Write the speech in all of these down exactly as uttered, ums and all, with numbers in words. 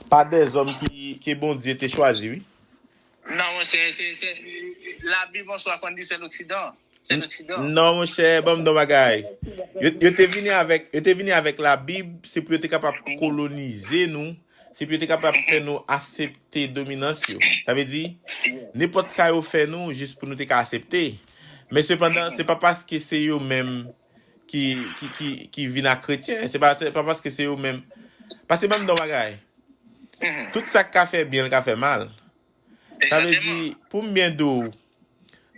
pa dèzòm ki, ke Bondye te chwazi, wi. Non, monchè, se, se, Labib an swa konn di se l'Occident. Se l'Occident. Non, monchè, ban m di w bagay. Yo, yo te vini avèk, yo te vini avèk Labib, se pou yo te kapab kolonize nou, se pou yo te kapab fè nou aksepte dominans yo. Sa vle di, nenpòt sa yo fè nou, jis pou nou te ka aksepte. Men sepandan, se pa paske se yo menm ki, ki, ki, ki vin ak kretyen. Se pa, se pa paske se yo menm. Paske ban m di w bagay. Tout sa k ka fè byen, l ka fè mal. Sa vle di, pou m byen di w,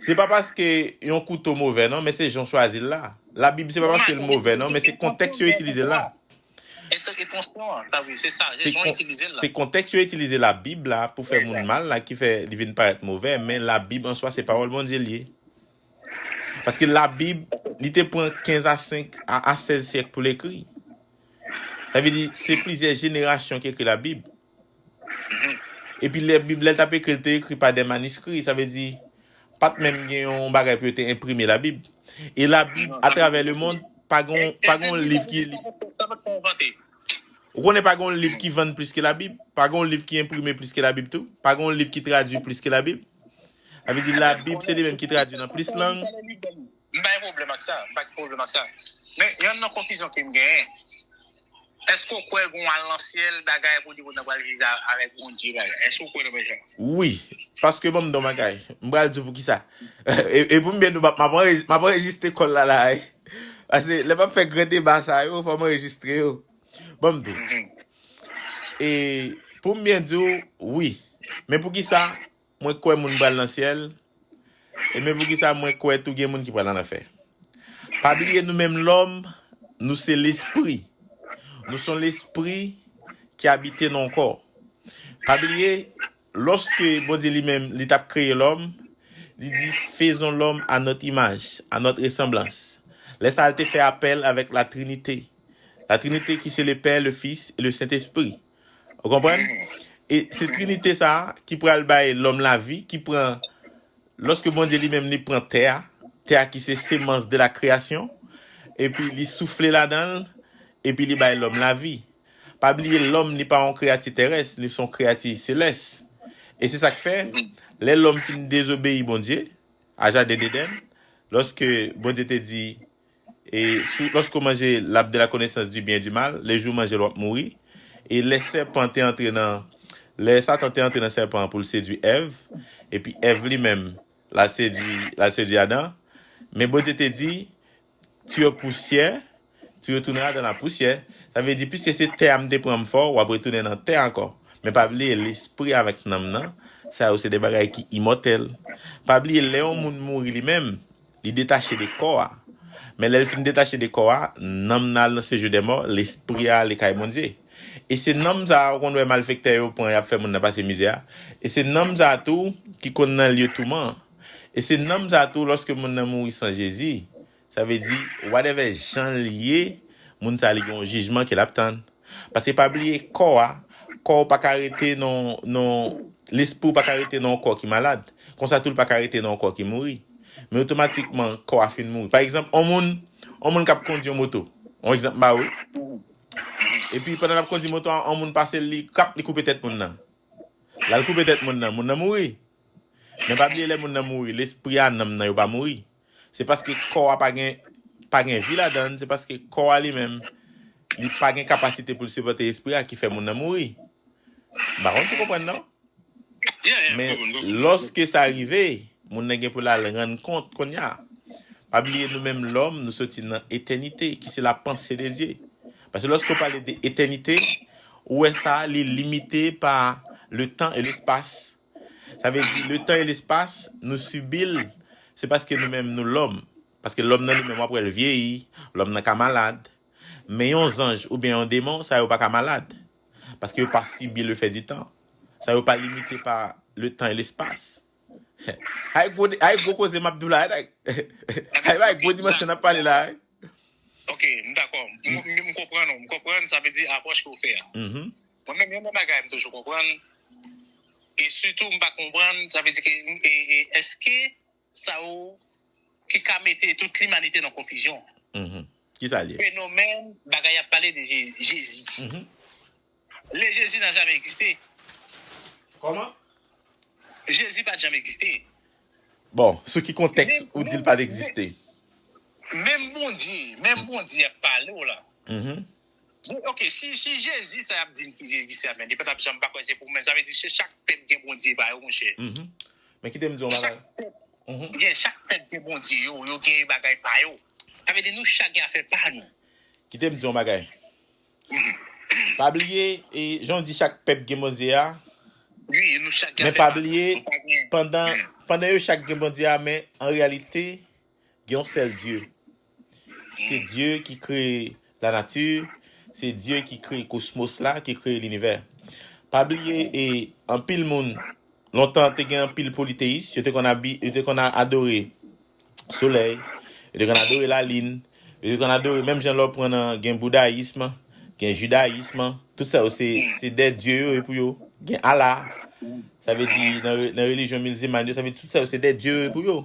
se pa paske yon kouto move, non, men se jan w chwazi l la. Labib, se pa paske l move, non, men se kontèks yo itilize l la. Entansyon an, sa vle, se sa, se jan w itilize l la. Se kontèks yo itilize Labib la pou fè moun mal la ki fè li vin parèt move, men Labib an swa se pawòl Bondye l ye. Paske Labib, li te pran kenz a senk a, a sèz syèk pou l ekri. Sa vle di, se plizyè jenerasyon ki ekri Labib. Epi lè Bib la t ap ekri, l te ekri pa de maniskri. Sa vle di, pa t menm gen yon bagay pou yo te enprime Labib. E Labib, atravè lemonn, pa gen, pa gen yon liv ki. Ou konnen pa gen yon liv ki vann plis ke Labib? Pa gen yon liv ki enprime plis ke Labib tou? Pa gen yon liv ki tradui plis ke Labib? Sa vle di, Labib, se li menm ki tradui nan plis lang. M pa gen pwoblèm ak sa. M pa gen pwoblèm ak sa. Men, yonn nan konfizyon ke m genyen, èske w kwè gen yon al nan syèl bagay pou di moun nan pral viv avèk Bondye bagay? Èske w kwè nan bagay sa? Wi, paske ban m di w bagay. M pral di w poukisa. E, e pou m byen di w, m ap, m ap anrejistre kòl la la. Paske lè m ap fè gran deba sa yo, fò m anrejistre yo. Ban m di w. E pou m byen di w, wi. Men poukisa mwen kwè moun pral nan syèl? E men poukisa mwen kwè tou gen moun ki pral nan lanfè? Pa bliye nou menm lòm, nou se lespri. Nou se yon lespri ki abite nan yon kò. Pa bliye, lòske Bondye li menm, li t ap kreye lòm, li di, faisons l'homme à notre image, à notre ressemblance. Lè sa a, l te fè apèl avèk la Trinite. La Trinite ki se le Père, le Fils et le Saint-Esprit. Ou konprann? E se Trinite sa a ki pral bay lòm lavi, ki pran, lòske Bondye li menm li pran tè a, tè a ki se semence de la création, epi li soufle ladan l, epi li bay lòm lavi. Pa bliye, lòm li pa yon kreyati terès, li se yon kreyati selès. E se sa k fè, lè lòm fin dezobeyi Bondye, a jaden Edenn, lòske Bondye te di, e si, lòske w manje l'arbre de la connaissance du bien et du mal, le jou w manje l w ap mouri. E lè sèpan te antre nan, lè Satan te antre nan sèpan an pou l sedui Èv, epi Èv li menm, l al sedui, l al sedui Adan, men Bondye te di, tu es poussière, tu retourneras dans la poussière. Sa vle di, piske se tè a m te pran m fè w, w ap retounen nan tè a ankò. Men pa bliye, lespri avèk nanm nan, sa yo se de bagay ki imòtèl. Pa bliye, lè yon moun mouri li menm, li detache de kò a. Men lè l fin detache de kò a, nanm nan al nan sejou dè mò, lespri a ale kay Bondye. E se nanm sa a, ou konn wè malfektè yo pran, y ap fè moun nan pase mizè a. E se nanm sa a tou ki konn nan lye touman. E se nanm sa a tou, lòske moun nan mouri san Jezi, sa vle di, whatever jan l ye, moun sa a li gen yon jijman ke l ap tann. Paske pa bliye, kò a, kò w pa ka rete nan, nan, lespri w pa ka rete nan yon kò ki malad. Konsa tou l pa ka rete nan yon kò ki mouri. Men otomatikman, kò a fin mouri. Pa egzanp, yon moun, yon moun k ap kondi yon moto. Yon egzanp m ba ou. Epi pandan l ap kondi moto a, yon moun pase l, li, krap, li koupe tèt moun nan. L al koupe tèt moun nan, moun nan mouri. Men pa bliye lè moun nan mouri, lespri a, nanm nan yo pa mouri. Se paske kò a pa gen, pa gen vi ladan l, se paske kò a li menm, li pa gen kapasite pou l sipòte espri a ki fè moun nan mouri. M pa konn si w konprann non. Men lòske sa rive, moun nan gen pou l al rann kont kounye a. Pa bliye nou menm lòm, nou soti nan etènite, ki se la pensée de Dieu. Paske lòske w pale de etènite, ou wè sa, li limite pa le temps et l'espace. Sa vle di, le temps et l'espace, nou sibi l, se paske nou menm nou lòm. Paske lòm nan li menm, w ap wè l vyeyi, lòm nan ka malad. Men yon zanj oubyen yon demon, sa yo pa ka malad. Paske yo pa sibi le fait du temps. Sa yo pa limite pa le temps et l'espace. Ay gwo, ay gwo koze m ap di w la, ay, ay, ay gwo dimansyon n ap pale la, ay. Ok, m dakò. M, m, m konprann ou. M konprann, sa vle di apwòch ke w fè a. Mwen menm, yon nan bagay m toujou konprann, e sitou m pa konprann, sa vle di ke, e, e, èske sa yo ki ka mete tout limanite nan konfizyon? Ki sa l ye? Fenomèn, bagay y ap pale de Je-, Jezi. Le Jésus n'a jamais existé. Kòman? Jezi pa t janm egziste. Bon, sou ki kontèks ou di l pa t egziste? Menm Bondye, menm Bondye ap pale w la. Mhm, Bon, ok, si, si Jezi sa y ap di n ki egziste a, men li pa t ap janm pa kwè se pou mwen. Sa vle di se chak pèp gen Bondye pa yo, monchè. mhm. Men kite m di yon bagay. Chak pèp, gen, chak pèp gen Bondye yo, yo gen bagay pa yo. Sa vle di nou chak gen afè pa nou. Kite m di yon bagay. Pa bliye, e, jan w di chak pèp gen Bondye a, Wi, nou chak gen men afè pa pa nou. Bliye, Nou pa gen- pandan, pandan yo chak gen Bondye a, men an reyalite, gen yon sèl Dye. Se Dye ki kreye lanati, se Dye ki kreye kosmos la, ki kreye linivè. Pa bliye, e anpil moun, lontan te gen anpil politeyis, yo te konn abi, yo te konn adore solèy, yo te konn adore lalin, yo te konn adore, menm jan lè w pran nan, gen boudayism, gen jidayism, tout sa yo se, se de dye yo ye pou yo. Gen Allah, sa vle di nan, re- nan relijyon mizilman yo, sa vle di tout sa yo se de dye yo ye pou yo.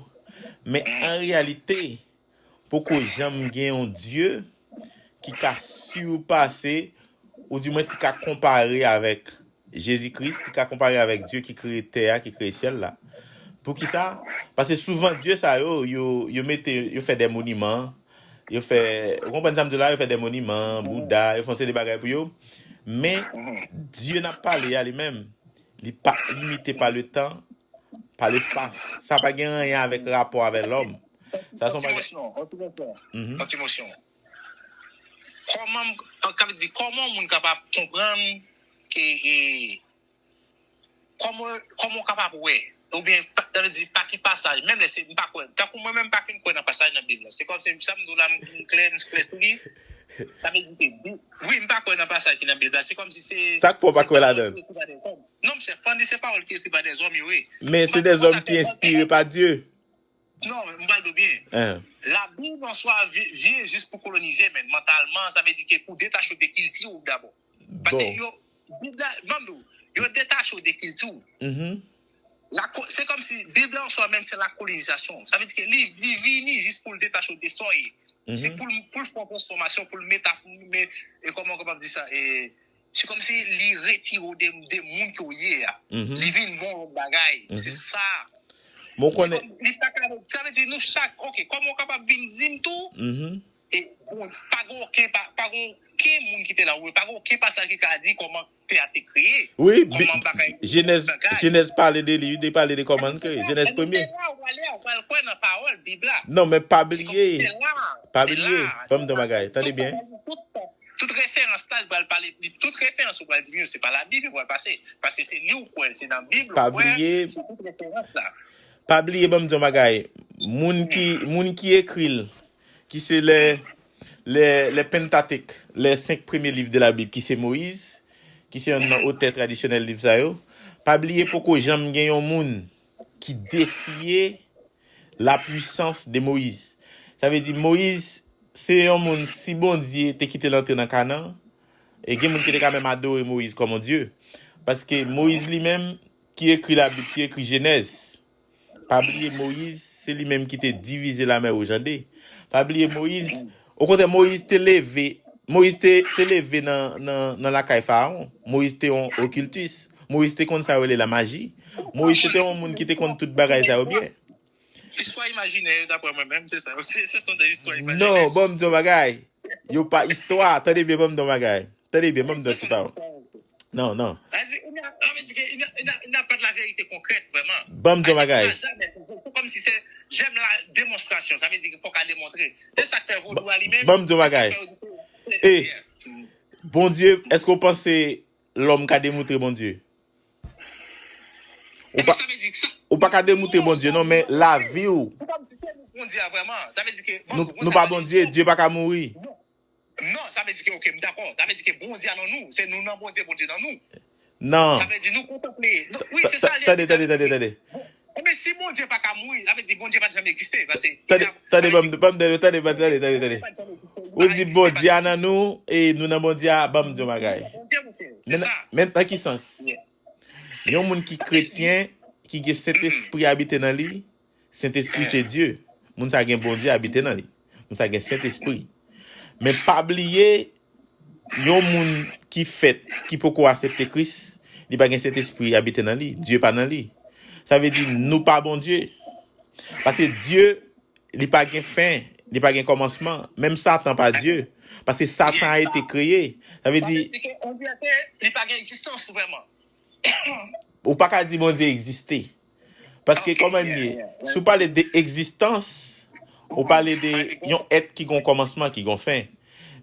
Men an reyalite, poko janm gen yon Dye ki ka sipase, ou dimwens ki ka konpare avèk Jezi Kris, ki ka konpare avèk Dye ki kreye tè a, ki kreye syèl la. Poukisa? Paske souvan Dye sa yo, yo, yo mete, yo fè de moniman, yo fè, ou konprann sa m di w la, yo fè de moniman, Bouda, yo fè yon seri de bagay pou yo. Men, Dye n ap pale a li menm, li pa limite pa le tan, pa lespas. Sa pa gen anyen avèk rapò avè lòm. Sa se yon bagay. Yon ti mosyon, yon ti mosyon. Mhm. Yon ti mosyon. Kòman, m- an ka di, kòman yon moun kapab konprann e, e kòman, kòman w kapab wè? Oubyen, pa- sa vle di, pa ki pasaj, menm lè se, m pa kwè, tankou mwen menm, m pa fin kwè nan pasaj nan Bib la. Se kòmsi, sa m di w la, m m klè, m klè sou li. Sa vle di ke, Bib- wi, m pa kwè nan pasaj ki nan Bib la. Se kòmsi se. Sa k fè w pa kwè ladan l? Non, monchè, fò n di se pawòl ki ekri pa dèzòm yo ye. Men se dèzòm ki enspire pa Dye. Non, m pral di w byen. Hein. Labib an swa vye, vye jis pou kolonize, men mantalman, sa vle di ke pou detache w de kilti w dabò. Paske Bon. Yo, Bib la, ban m di w, yo detache w de kilti w. Mhm. La ko- Se kòmsi Bib la an swa menm se la kolonizasyon. Sa vle di ke li, li vini jis pou l detache w de sa w ye. Se Mhm. Pou l, pou l fè yon transfòmasyon, pou l meta, me- e kòman w kapab di sa? E, se kòmsi li retire w de, de moun ke w ye a. Mhm. Li vin bon yon bagay. Se Mhm. Sa. Bon, Se konnen. Kòm, li pa ka, sa vle di nou chak, ok, kòman w kapab vin di m tou? Mhm. E, bon, pa gen okenn, pa, pa gen okenn moun ki te la, wi, pa gen okenn pasaj ki ka di kòman tè a te kreye. Wi, Kòman bagay. Jenèz, Bagay. Jenèz pale de li, li pale de kòman l kreye. Jenèz premye. Ou pral kwè nan pawòl Bib la. Non, men pa bliye. Se la, Pa se bliye. la, Ban m se di yon la. Bagay. Tande byen. Tout, tout referans la, li pral pale, tout referans ou pral di, se pa la Bib, ou pral pase. Paske se li ou kwè, se nan Bib, Pa ou kwè, bliye. Se tout referans la. Pa bliye, ban m di yon bagay. Moun ki, moun ki ekri l, ki se le, le, le Pentatek, le senk premye liv de la Bib, ki se Moyiz, ki se youn nan otè tradisyonèl liv sa yo. Pa bliye, poko janm gen yon moun ki defye la puissance de Moyiz. Sa vle di, Moyiz, se yon moun, si Bondye te kite l antre nan Kanan, e gen moun ki te ka menm adore Moyiz kòm yon dye. Paske Moyiz li menm, ki ekri Labib, ki ekri Jenèz, pa bliye Moyiz, se li menm ki te divize Lamè Wouj an de. Pa bliye Moyiz, okontrè, Moyiz te leve, Moyiz te, te leve nan, nan, nan lakay Farawon. Moyiz te yon okiltis. Moyiz te konn sa yo rele lamaji. Moyiz se te yon moun ki te konn tout bagay sa yo byen. Istwa imajinè yo, daprè mwen menm, se sa. Se, se son de istwa imajinè. Non, ban m di yon bagay. Yo pa istwa. Tande byen, ban m di yon bagay. Tande byen, ban m di yon ti pawòl. Non, non. Sa vle di, il n'a, sa vle di ke il n'a, il n'a, il n'a pas de la vérité concrète, vraiment. Ban m di yon bagay. C'est comme si c'est, j'aime la démonstration. Sa vle di ke fòk a demontre. Se sa k fè vodou a li menm. Ban m di yon bagay. Se sa k fè vodou. Bondye, èske w panse lòm ka demoutre Bondye? Ou pa, ou pa ka demoutre Bondye, non, men lavi w. Se kòm si se nou Bondye a vrèman. Sa vle di ke Nou, nou pa Bondye, Dye pa ka mouri. Non, sa vle di ke, ok, m dakò. Sa vle di ke Bondye a nan nou. Se nou nan Bondye, Bondye nan nou. Non. Sa vle di nou kontanple. Wi, se sa li ye. Tande, tande, tande, tande. Enben, si Bondye pa ka mouri, sa vle di Bondye pa t janm egziste. Paske Tande, tande, ban m, ban m, tande, tande, tande, tande, tande. Ou di Bondye a nan nou, e nou nan Bondye a, ban m di yon bagay. Se sa. Men nan ki sans? Yon moun ki kretyen, ki gen Sentespri abite nan li, Sentespri se Dye. Moun sa gen Bondye abite nan li. Moun sa gen Sentespri. Men pa bliye, yon moun ki fèt, ki poko aksepte Kris, li pa gen Sentespri abite nan li. Dye pa nan li. Sa vle di, nou pa Bondye. Paske Dye, li pa gen fen, li pa gen kòmansman. Menm Satan pa Dye. Paske Satan a ete kreye. Sa vle di, Sa vle di ke on dirait ke li pa gen egzistans vrèman. Ou pa ka di Bondye egziste. Paske, kòman li ye? Si w pale de egzistans, ou pale de yon èt ki gon kòmansman, ki gon fen.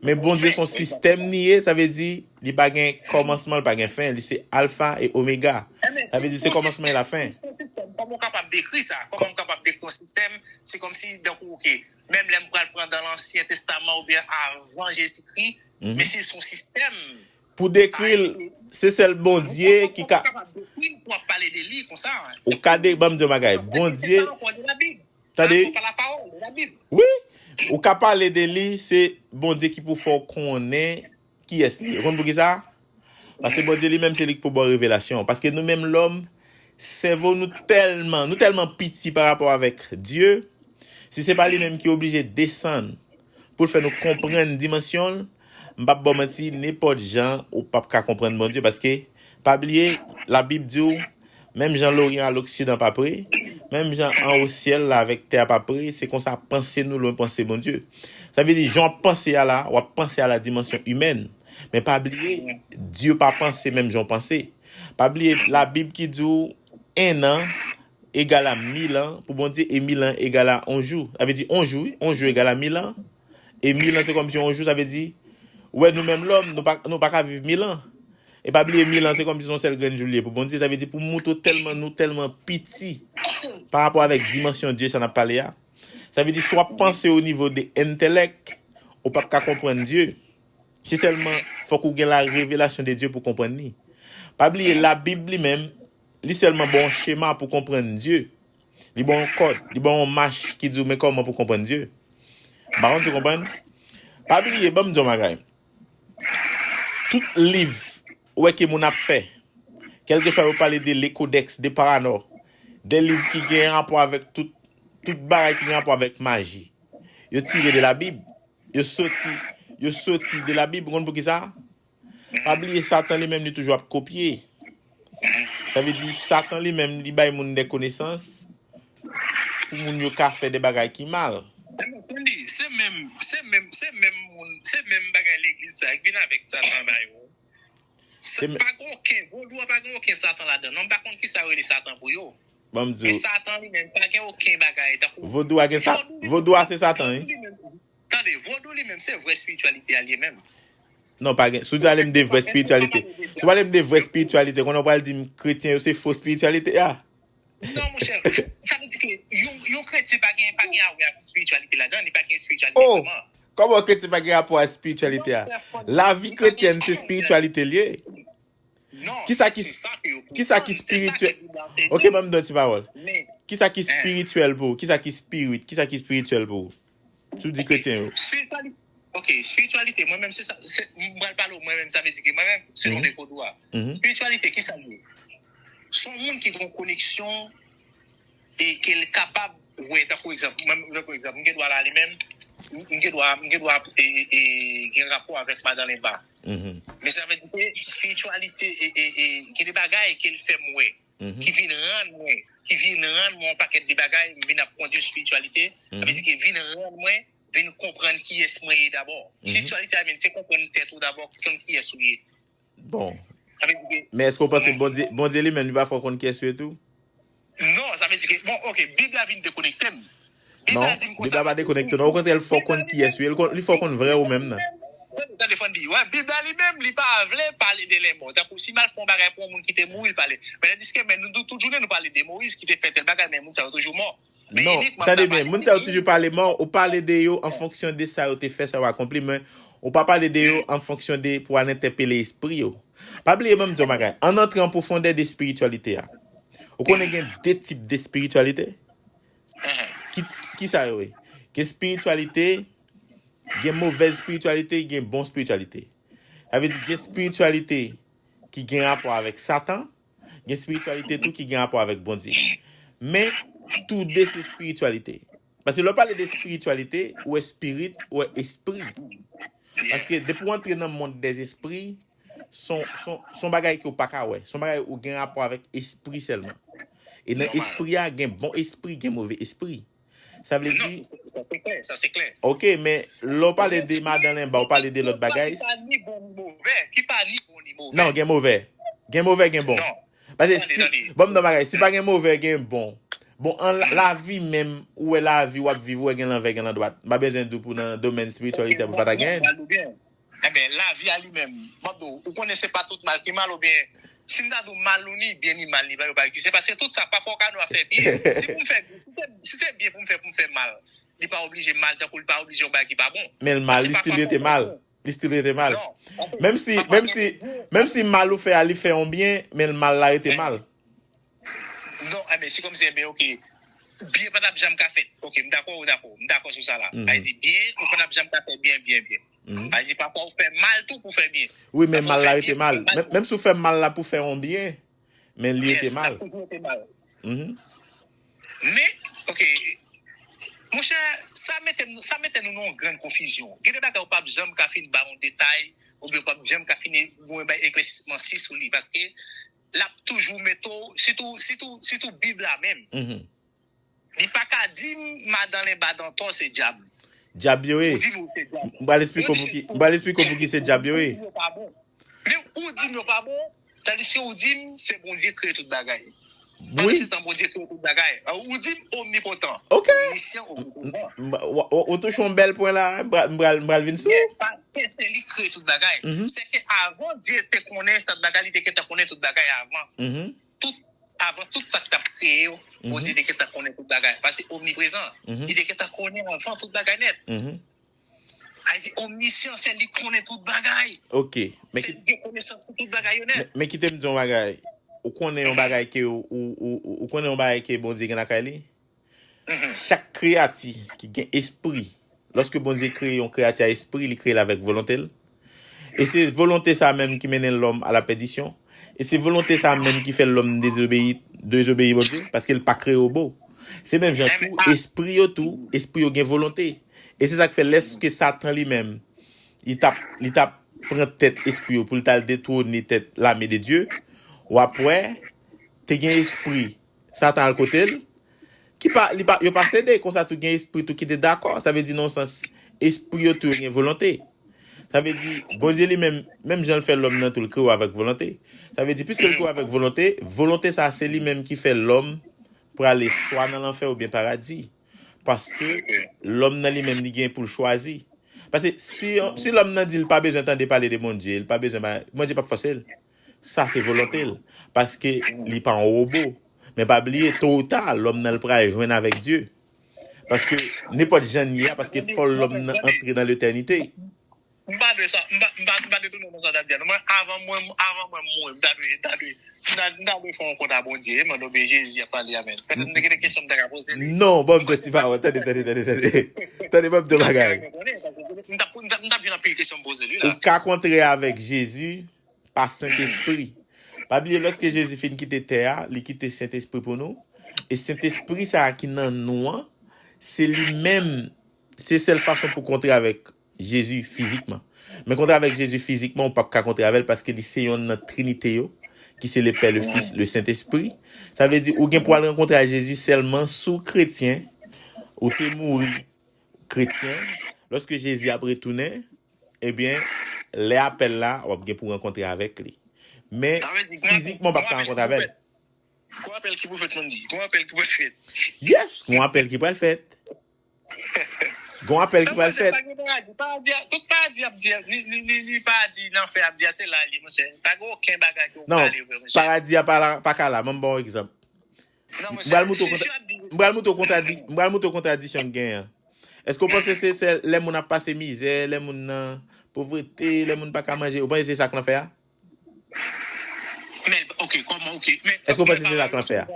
Men Bondye se yon sistèm li ye, sa vle di, li pa gen kòmansman, li pa gen fen. Li se alfa e omega. Sa vle di, se kòmansman e lafen. Kòman w kapab dekri sa? Kòman w kapab dekri yon sistèm? Se kòmsi, donk, oke, menm lè m pral pran dan Ansyen Testaman oubyen avan Jezikri, men se yon sistèm. Pou dekri l, se sèl Bondye ki ka. Ou kapab dekri l pou w ap pale de li konsa. Ou ka de, ban m di yon bagay. Bondye. Tande. Wi. Ou ka pale de li, se Bondye ki pou fè w konnen kiyès li ye. Ou konn poukisa? Paske Bondye li menm, se li ki pou ba w revelasyon. Paske nou menm lòm, sèvo nou tèlman, nou tèlman piti pa rapò avèk Dye. Si se pa li menm ki oblije desann pou l fè nou konprann dimansyon l, m p ap ba w manti, nenpòt jan, ou p ap ka konprann Bondye, paske, pa bliye, Labib di w, menm jan Loryan a Loksidan pa pre, menm jan anwo syèl la avèk tè a pa pre, se konsa panse nou lwen panse Bondye. Sa vle di, jan w ap panse a la, w ap panse a la dimansyon imèn. Men pa bliye, Dye pa panse menm jan w panse. Pa bliye, Labib ki di w, en an egal a mil an pou Bondye, e mil an egal a on jou. Sa vle di, on jou, wi, on jou egal a mil an. E mil an, se kòmsi on jou, sa vle di, ou wè, nou menm lòm, nou pa, nou pa ka viv mil an. E pa bliye, mil an, se kòmsi se yon sèl grenn jou li ye pou Bondye. Sa vle di, pou moutre w tèlman, nou tèlman piti pa rapò avèk dimansyon Dye sa n ap pale a. Sa vle di, si w ap panse o nivo de entèlèk, ou p ap ka konprann Dye. Se sèlman, fòk ou gen la revelasyon de Dye pou konprann li. Pa bliye, Labib li menm, li sèlman ba w yon chema pou konprann Dye. Li ba w yon kòd, li ba w yon mach ki di w men kòman pou konprann Dye. M pa konn si w konprann. Pa bliye, ban m di w yon bagay. Tout liv ou wè ke moun ap fè, kèlkeswa yo pale de le codex de Paranò, de liv ki gen rapò avèk tout, tout bagay ki gen rapò avèk maji, yo tire de Labib. Yo soti, yo soti de Labib. Ou konn poukisa? Pa bliye, Satan li menm, li toujou ap kopye. Sa vle di, Satan li menm, li bay moun de konesans pou moun yo ka fè de bagay ki mal. Tande, se menm, se menm, se menm moun, se menm bagay legliz sa ki vin avèk Satan ba yo. Sa pa gen okenn, vodou a pa gen okenn Satan ladan. Non, m pa konn kisa yo rele Satan pou yo. Ban m di w. Men Satan li menm pa gen okenn bagay tankou. Vodou a gen sa, vodou a se Satan, wi. Tande, vodou li menm, se vrè espirityalite a li ye menm. Non, pa gen. Si w pale m de vrè espirityalite, si w pale m de vrè espirityalite, konnen w pral di m kretyen yo se fo espirityalite a. Non, monchè, sa vle di ke yon, yon kretyen pa gen, pa gen a wè ak espirityalite ladan, li pa gen espirityalite vrèman. Kòman yon kretyen pa gen rapò ak espirityalite a? Lavi kretyèn se espirityalite l ye. Kisa ki, kisa ki espirityèl? Ok, ban m di yon ti pawòl. Kisa ki espirityèl pou ou? Kisa ki spirit? Kisa ki espirityèl pou ou? Si w di kretyen yo. Ok, espirityalite, mwen menm, se sa, se, m pral pale w, mwen menm, sa vle di ke mwen menm, selon de vodou a. Espirityalite, kisa l ye? Se yon moun ki gen yon koneksyon e ke l kapab wè, tankou egzanp, mwen, mwen, pou egzanp, m gen dwa la li menm, m gen dwa, m gen dwa e, e, e, gen rapò avèk madan Lenba. Men sa vle di ke espirityalite, e, e, e, gen de bagay ke l fè m wè, ki vin rann mwen, ki vin rann mwen yon pakèt de bagay, m vin ap kondi espirityalite, sa vle di ke vin rann mwen, vin konprann kiyès mwen ye dabò. Espirityalite a menm, se konprann tèt ou dabò, konn kiyès ou ye. Bon. Men èske w panse Bondye, Bondye li menm, li pa fè w konn kiyès ou ye tou? Non, sa vle di ke, bon, ok, Bib la vin dekonekte m. Bib la di m konsa. Non, Bib la pa dekonekte w, non. Okontrè, l fè w konn kiyès ou ye, li fè w konn vrè ou menm nan. Tande, tande, Fandy, wè, Bib la li menm, li pa vle pale de lèmò. Tankou si m al fè yon bagay pou yon moun ki te mouri, l pale. Men tandiske, men nou, tout jounen, nou pale de Moyiz ki te fè tèl bagay, men moun sa yo toujou mò. Non, tande byen, moun sa yo toujou pale mò, ou pale de yo an fonksyon de sa yo te fè, sa yo akonpli, men ou pa pale de yo an fonksyon de pou al entèpele espri yo. Pa bliye, ban m di w yon bagay. Ann antre an pwofondè de espirityalite a. Ou konnen gen de tip de espirityalite? Ki, kisa yo ye? Gen espirityalite, gen movèz espirityalite, gen bon espirityalite. Sa vle di gen espirityalite ki gen rapò avèk Satan, gen espirityalite tou ki gen rapò avèk Bondye. Men, toude se espirityalite. Paske lè w pale de espirityalite, ou wè spirit, ou wè espri. Paske depi w antre nan mond dèzespri, se yon, se yon, se yon bagay ke w pa ka wè. Se yon bagay ou gen rapò avèk espri sèlman. E nan espri a, gen bon espri, gen move espri. Sa vle di. Non, sa se klè, sa se klè. Ok, men lè w pale de madan Lenba, w pale de lòt bagay. Ki pa ni bon ni move, ki pa ni bon ni move. Non, gen move. Gen move, gen bon. Non. Paske si, bon, m nan bagay, si pa gen move, gen bon. Bon, an la- lavi menm, ou wè lavi w ap viv, ou wè gen lanvè, gen landwat. M pa bezwen di w pou nan domèn espirityalite pou pa ta gen. Enben, lavi a li menm, m ap di w, ou konnen se pa tout mal ki mal, oubyen si m ta di w mal ou ni byen ni mal ni pa yo pa egziste. Paske tout sa pa fè w kado a fè byen. Si pou m fè, si se, si se byen pou m fè, pou m fè mal, li pa oblije mal, tankou li pa oblije yon bagay ki pa bon. Men l mal, li still rete mal. Li still rete mal. Menm si, menm si, menm si mal ou fè a, li fè yon byen, men mal la rete mal. Non, enben, se kòmsi, enben, ok. Byen pa t ap janm ka fèt. Ok, m dakò, ou dakò. M dakò sou sa la. Sa vle di, byen, ou pa t ap janm ka fè byen, byen, byen. Sa vle di, pafwa ou fè mal tou pou fè byen. Wi, men mal la rete mal. Menm, menm si w fè mal la pou fè yon byen, men li rete mal. Men, ok, monchè, sa mete, sa mete nou nan yon grann konfizyon. Gen de bagay ou p ap janm ka fin ba yon detay, oubyen ou p ap janm ka fin gen yon bay eklèsisman si sou li, paske l ap toujou mete w, sitou, sitou, sitou Bib la menm. Li pa ka di m madan Lenba Dantò se dyab. Dyab yo ye. Ou di m ou se dyab. M pral esplike w pouki, m pral esplike w pouki se dyab yo ye. Men ou di m yo pa bon, tandiske ou di m se Bondye kreye tout bagay. Pandan se tan Bondye kreye tout bagay. Ou di m omnipotan, omnisyan, omnipotan. Ou touche yon bèl pwen la, m pral, m pral, m pral vin sou. Paske se li ki kreye tout bagay. Sèke avan Dye te konnen tout bagay, li te gentan konnen tout bagay avan. Tout, avan tout sa k t ap kreye yo, Bondye te gentan konnen tout bagay. Paske omniprezan, li te gentan konnen avan tout bagay nèt. Sa vle di omnisyan, se li konnen tout bagay. Ok. Se li gen konesans sou tout bagay yo nèt. Men, men kite m di yon bagay. Ou konnen yon bagay ke ou, ou, ou, ou konnen yon bagay ke Bondye gen lakay li? Chak kreyati ki gen espri, lòske Bondye kreye yon kreyati a espri, li kreye l avèk volonte l. E se volonte sa menm ki mennen lòm a la pèdisyon. E se volonte sa menm ki fè lòm dezobeyi, dezobeyi Bondye, paske l pa kreye yo bo. Se menm jan tou, espri yo tou, espri yo gen volonte. E se sa k fè lèske Satan li menm, li t ap, li t ap pran tèt espri yo pou l t al detwone tèt lame de Dye, w ap wè, te gen espri, Satan al kote l, ki pa, li pa, yo pa sede, konsa tou gen espri tou ki te dakò. Sa vle di, nan yon sans, espri yo tou yo gen volonte. Sa vle di, Bondye li menm, menm jan l fè lòm nan tou, l kreye w avèk volonte. Sa vle di, piske l kreye w avèk volonte, volonte sa a, se li menm ki fè lòm prale swa nan lanfè oubyen paradi. Paske lòm nan li menm, li gen pou l chwazi. Paske si, si lòm nan di l pa bezwen tande pale de Bondye, l pa bezwen, Bondye p ap fòse l. Sa se volonte l. Paske li pa yon wobo. Men pa bliye, to ou ta, lòm nan l pral jwenn avèk Dye. Paske nenpòt jan l ye a, paske fò lòm nan antre nan letènite. M pa dwe sa, m pa, m pa, m pa dwe tounen nan sa w t ap di a. Non, mwen, avan mwen, avan mwen mouri, m ta dwe, m ta dwe, m ta, m ta dwe fè yon kont a Bondye, e mande oubyen Jezi ap pale a, men. Petèt m te gen de kesyon m ta ka poze li. Non, ban m di yon ti pawòl. Tande, tande, tande, tande. Tande, ban m di yon bagay. M t ap, m t ap, m t ap gen anpil kesyon m poze li la. Ou ka kontre avèk Jezi pa Sentespri. Pa bliye, lòske Jezi fin kite tè a, li kite Sentespri pou nou. E Sentespri sa a ki nan nou an, se li menm, se sèl fason pou kontre avèk Jezi fizikman. Men kontre avèk Jezi fizikman, ou p ap ka kontre avè l paske li se yonn nan Trinite yo, ki se le Pè, le Fis, le Sentespri. Sa vle di, ou gen pou al rankontre ak Jezi sèlman si w kretyen, ou te mouri kretyen. Lòske Jezi ap retounen, ebyen, lè apèl la, w ap gen pou rankontre avèk li. Men, fizikman, w p ap ka rankontre avè l. Gon apèl ki pou fèt, moun di. Gon apèl ki pral fèt. Yes, gon apèl ki pral fèt. Gon apèl ki pral fèt. Paradi, paradi, tout paradi ap di, ni, ni, ni, ni paradi, lanfè ap di, se la li, monchè. Pa gen okenn bagay ke w pale vre, monchè. Non, paradi a pa la, pa ka la. Ban m ba w egzanp. M pral montre w kontra-, m pral montre w kontradi-, m pral montre w kontradiksyon k genyen an. Èske w panse se sèl lè moun ap pase mizè, lè moun nan povrete, lè moun pa ka manje, ou panse se sa k lanfè a? Men, ok, kòman, ok, men. Èske w panse se sa k lanfè a?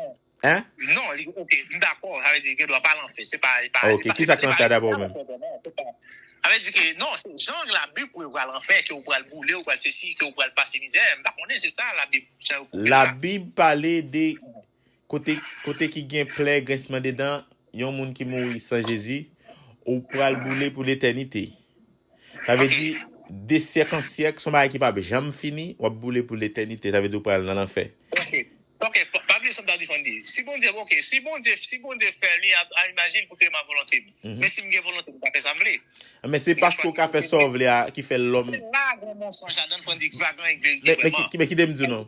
Hein? Non, li, ok, m dakò, sa vle di gen dwa pa lanfè, se pa, e pa, ok, e pa, kisa k lanfè a dabò menm? Sa vle di ke, non, se jan Labib prevwa lanfè, ke ou pral boule, ou pral sesi, ke ou pral pase mizè, m pa konnen, se sa Labib, jan yo pwouve la. Labib pale de kote, kote ki gen plè, grensman de dan, yon moun ki mouri san Jezi, ou pral boule pou letènite. Sa vle di, de syèk an syèk, se yon bagay ki p ap janm fini, w ap boule pou letènite, sa vle di w pral nan lanfè. Ok. Ok, pa pa bliye sa m ta di Fondy. Si Bondye, ok, si Bondye, si Bondye fè li, a, a imajin pou ke m a volonte m. Men si m gen volonte, m ka fè sa m vle. Men se paske w ka fè sa w vle a ki fè lòm. Se la gen yon mensonj ladan Fondy ki pa gen anyen k verite vrèman. Men kite m di w non.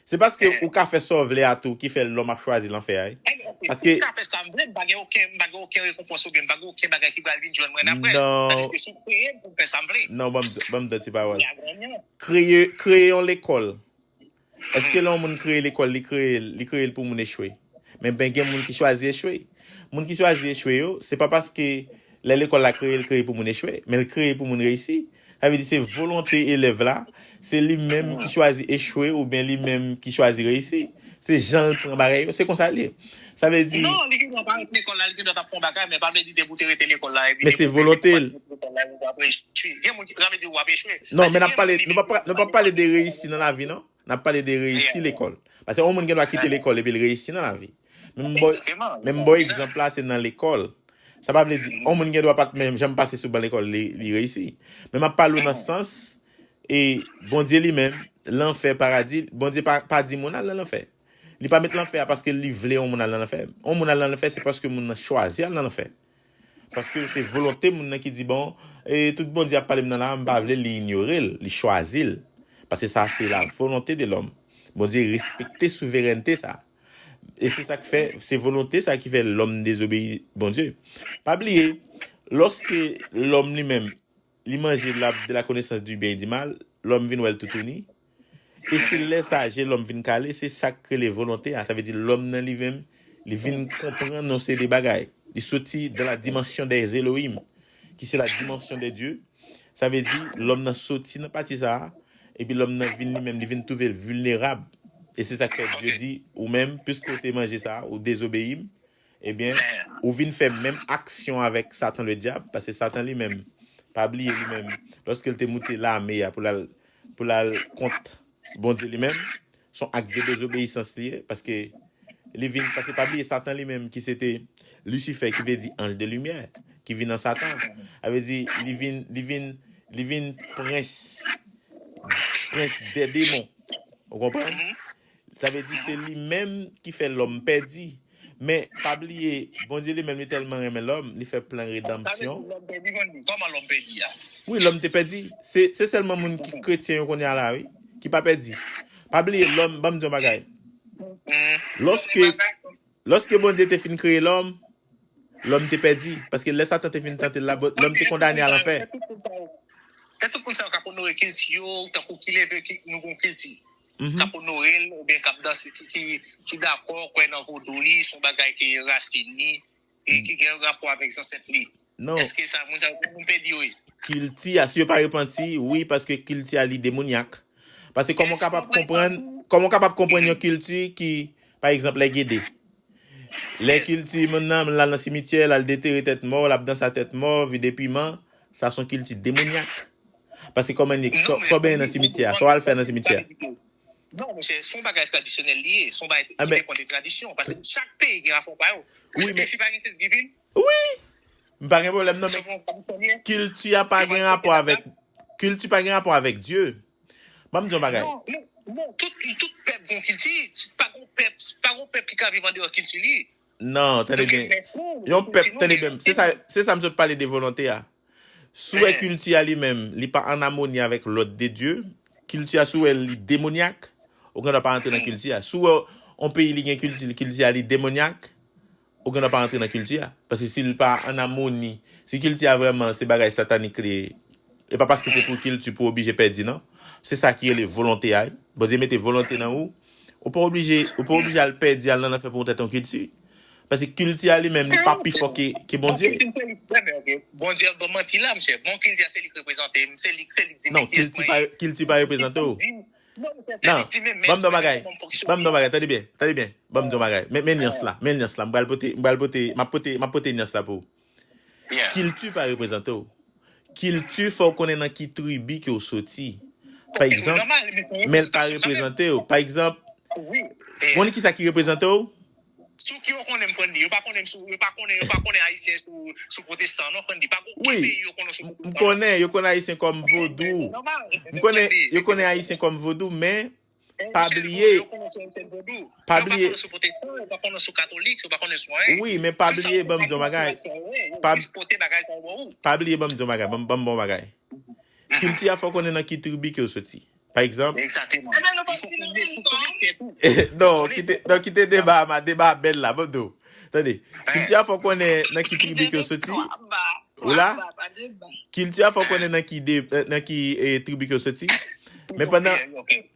Se paske ou ka fè sa w vle a tou ki fè lòm ap chwazi lanfè a wi. Paske si m ka fè sa m vle, m pa gen okenn, m pa gen okenn rekonpans oubyen m pa gen okenn bagay ki pral vin jwenn mwen apre. Tandiske si w kreye m pou m fè sa m vle. Non, ban m di, ban m di ti pawòl. Kreye, kreye yon lekòl. Èske lè yon moun kreye lekòl, li kreye l, li kreye l pou moun echwe? Men ben gen moun ki chwazi echwe. Moun ki chwazi echwe yo, se pa paske lè lekòl la kreye, l kreye pou moun echwe, men l kreye pou moun reyisi. Sa vle di se volonte elèv la, se li menm ki chwazi echwe oubyen li menm ki chwazi reyisi. Se jan l pran bagay yo, se konsa l ye. Sa vle di. Non, li gen dwa pa ret lekòl la, li gen dwa t ap fè yon bagay, men pa vle di depi w te rete lekòl la, epi. Men se volonte l. Gen moun ki, sa vle di w ap echwe. Non, men n ap pale, nou p ap, nou p ap pale de reyisi nan lavi, non. N ap pale de reyisi lekòl. Paske yon moun gen dwa kite lekòl epi l reyisi nan lavi. Men m ba w egzanp la, se nan lekòl. Sa pa vle di, yon moun gen dwa pa t menm janm pase sou ban lekòl, li, li reyisi. Men m ap pale w nan sans, e Bondye li menm, lanfè, paradi, Bondye pa, pa di moun al nan lanfè. Li pa met lanfè a paske li vle yon moun al nan lanfè. Yon moun al nan lanfè, se paske moun nan chwazi al nan lanfè. Paske se volonte moun nan ki di, bon, e tout Bondye ap pale m nan la, m pa vle l, li inyore l, li chwazi l. Paske sa se la volonte de lòm. Bondye respekte souverènte sa. E se sa k fè, se volonte sa ki fè lòm dezobeyi Bondye. Pa bliye, lòske lòm li menm, li manje l'arbre de la connaissance du bien et du mal, lòm vin wè l toutouni. E se lè sa je lòm vin kale, se sa k rele volonte a. Sa vle di lòm nan li menm, li vin konprann yon seri de bagay. Li soti dans la dimension des Elohim, qui c'est la dimension des dieux. Sa vle di lòm nan soti nan pati sa a, epi lòm nan vin li menm, li vin twouve l vilnerab. E se sa k fè Dye di, ou menm, piske w te manje sa a, ou dezobeyi m, ebyen, ou vin fè menm aksyon avèk Satan Ledyab, paske Satan li menm, pa bliye li menm, lòske l te moute lame a pou l al, pou l al kont Bondye li menm, se yon ak de dezobeyisans li ye, paske li vin, paske pa bliye Satan li menm ki se te Lisifè, ki vle di anj de limyè, ki vin an Satan. Sa vle di, li vin, li vin, li vin prens, prens dè demon. Ou konprann? Sa vle di se li menm ki fè lòm pèdi. Men, pa bliye, Bondye li menm, li tèlman renmen lòm, li fè plan redanmsyon. Kòman lòm pèdi a? Wi, lòm te pèdi. Se, se sèlman moun ki kretyen yo kounye a la, wi, ki pa pèdi. Pa bliye, lòm, ban m di yon bagay. Lòske, lòske Bondye te fin kreye lòm, lòm te pèdi. Paske lè Satan te fin tante l la, lòm te kondane a lanfè. Èske tout moun sa yo k ap onore kilti yo, tankou ki leve, ki, nou gon kilti, k ap onore l, oubyen k ap danse, ki, ki, ki dakò, kwè nan vodou li, se yon bagay ki rasin li, e ki gen rapò avèk zansèt li? Non. Èske sa, moun sa yo, moun pèdi yo ye? Kilti a, si yo pa repanti, wi, paske kilti a li demonyak. Paske kòman w kapab konprann, kòman w kapab konprann yon kilti ki, pa egzanp, lè gede? Lè kilti moun nan, l al nan simityè, l al detere tèt mò, l ap danse a tèt mò, vide piman, sa se yon kilti demonyak. Paske kòman li, sa w benyen nan simityè a, sa w al fè nan simityè a? Non, monchè, se yon bagay tradisyonèl li ye, se yon bagay ki depann de tradisyon. Paske chak peyi gen rapò pa yo. Ou se kilti pa gen Thanksgiving? Wi! M pa gen pwoblèm non, men kilti a pa gen rapò avèk, kilti pa gen rapò avèk Dye. Ban m di yon bagay. Non, non, non, tout, tout pèp gon kilti, pa gon pèp, pa gon pèp ki ka viv andeyò kilti li. Non, tande byen. Yon pèp, tande byen. Se sa, se sa m sot pale de volonte a. Si w wè kilti a li menm, li pa an amoni avèk lòd de Dye, kilti a si w wè li demonyak, ou gen dwa pa rantre nan kilti a. Si w wè yon peyi li gen kilti, kilti a li demonyak, ou gen dwa pa rantre nan kilti a. Paske si l pa an amoni, si kilti a vrèman se bagay satanik li ye, e pa paske se pou kilti pou w oblije pèdi non. Se sa ki rele volonte a. Bondye mete volonte nan ou. Ou pa oblije, ou pa oblije al pèdi, al nan lanfè pou w tèt yon kilti. Paske kilti a li menm, li pa pi fò ke, ke Bondye. Kilti se li k fè, men, ok. Bondye ap ban manti la, monchè. Bon kilti a se li k reprezante m, se li, se li k di m kiyès mwen ye. Non, kilti pa reprezante w. Non, monchè, se li k di menm, men ban m di yon bagay. Ban m di yon bagay, tande byen, tande byen. Ban m di yon bagay. Men, men nyans la, men nyans la. M pral pote, m pral pote, m ap pote, m ap pote nyans la pou ou. Kilti pa reprezante w. Kilti fè w konnen nan ki tribi ke w soti. Pa egzanp, men l pa reprezante w. Pa egzanp, ou konnen kisa ki reprezante w? konnen m, Frandy. Yo pa konnen m sou, yo pa konnen, yo pa konnen Ayisyen sou, sou pwotestan, non, Frandy. Pa gen okenn peyi yo konnen sou pwotestan. Wi, m konnen, yo konnen Ayisyen kòm vodou. M konnen, yo konnen Ayisyen kòm vodou, men pa bliye, pa bliye. Wi, men pa bliye, ban m di yon bagay. Pa bliye, ban m di yon bagay. Ban m, ban m bon bagay. Kilti a fò konnen nan ki tribi ke w soti. Pa egzanp. Egzakteman. Non, kite, non, kite deba a, ma, deba a bèl la, ban m di w. Tande, kilti a fò konnen nan ki tribi ke w soti. Ou la? Kilti a fò konnen nan ki, de, nan ki eh, tribi ke w soti. Men pandan,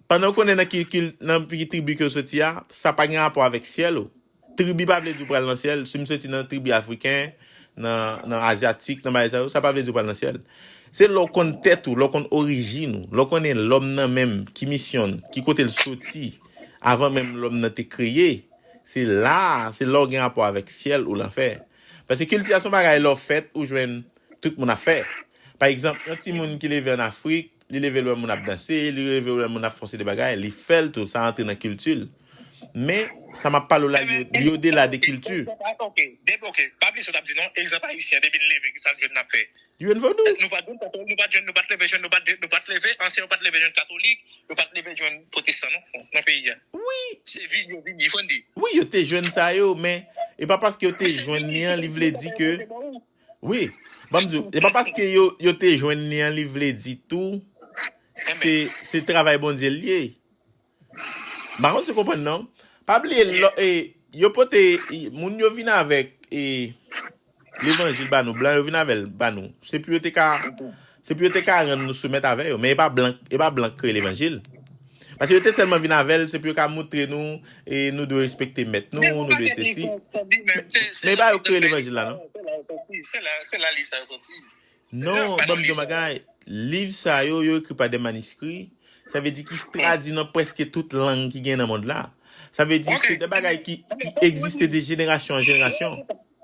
pandan w konnen nan ki, ki, nan ki tribi ke w soti a, sa pa gen rapò avèk syèl ou. Tribi pa vle di w pral nan syèl. Si m soti nan tribi afriken, nan, nan azyatik, nan bagay sa yo, sa pa vle di w pral nan syèl. Se lè w konn tèt ou, lè w konn orijin ou, lè w konnen lòm nan menm, ki misyon l, ki kote l soti, avan menm lòm nan te kreye. Se la, se lè w gen rapò avèk syèl ou lanfè. Paske kilti a se yon bagay lè w fèt, ou jwenn tout moun ap fè. Pa egzanp, yon timoun ki leve ann Afrik, li leve l wè moun ap danse, li leve l wè moun ap fè yon seri de bagay, li fè l tou, sa antre nan kilti l. Men, sa m ap pale w la, li, li odela de kilti. Ok, depi, ok, pa bliye sa w t ap di non, egzanp ayisyen, depi n leve, ki sa n jwenn n ap fè? Jwenn vodou. Nou pa t jwenn, nou pa t jwenn, nou pa t leve jwenn, nou pa t, nou pa t leve, ansyen yo pa t leve jwenn katolik, yo pa t leve jwenn pwotestan non, nan peyi a. Wi. Se vin yo vini, Frandy. Wi, yo te jwenn sa yo, men e pa paske yo te jwenn li an, li vle di ke Wi, ban m di w, e pa paske yo, yo te jwenn li an, li vle di tou, se, se travay Bondye l ye. M pa konn si w konprann non. Pa bliye, lò, e, yo pote, e, moun yo vin avèk e, levanjil ba nou, blan yo vin avè l ba nou. Se pou yo te ka, se pou yo te ka rann nou soumèt avè yo, men e pa blan, e pa blan k kreye levanjil. Paske yo te sèlman vin avè l, se pou yo ka moutre nou, e nou dwe respekte mèt nou, nou dwe sesi. Men e pa yo k kreye levanjil la, non? Se la, se la liv sa yo soti. Non, ban m di yon bagay. Liv sa yo, yo ekri pa de maniskri. Sa vle di ki tradui nan prèske tout lang ki gen nan mond la. Sa vle di se de bagay ki, ki egziste de jenerasyon an jenerasyon.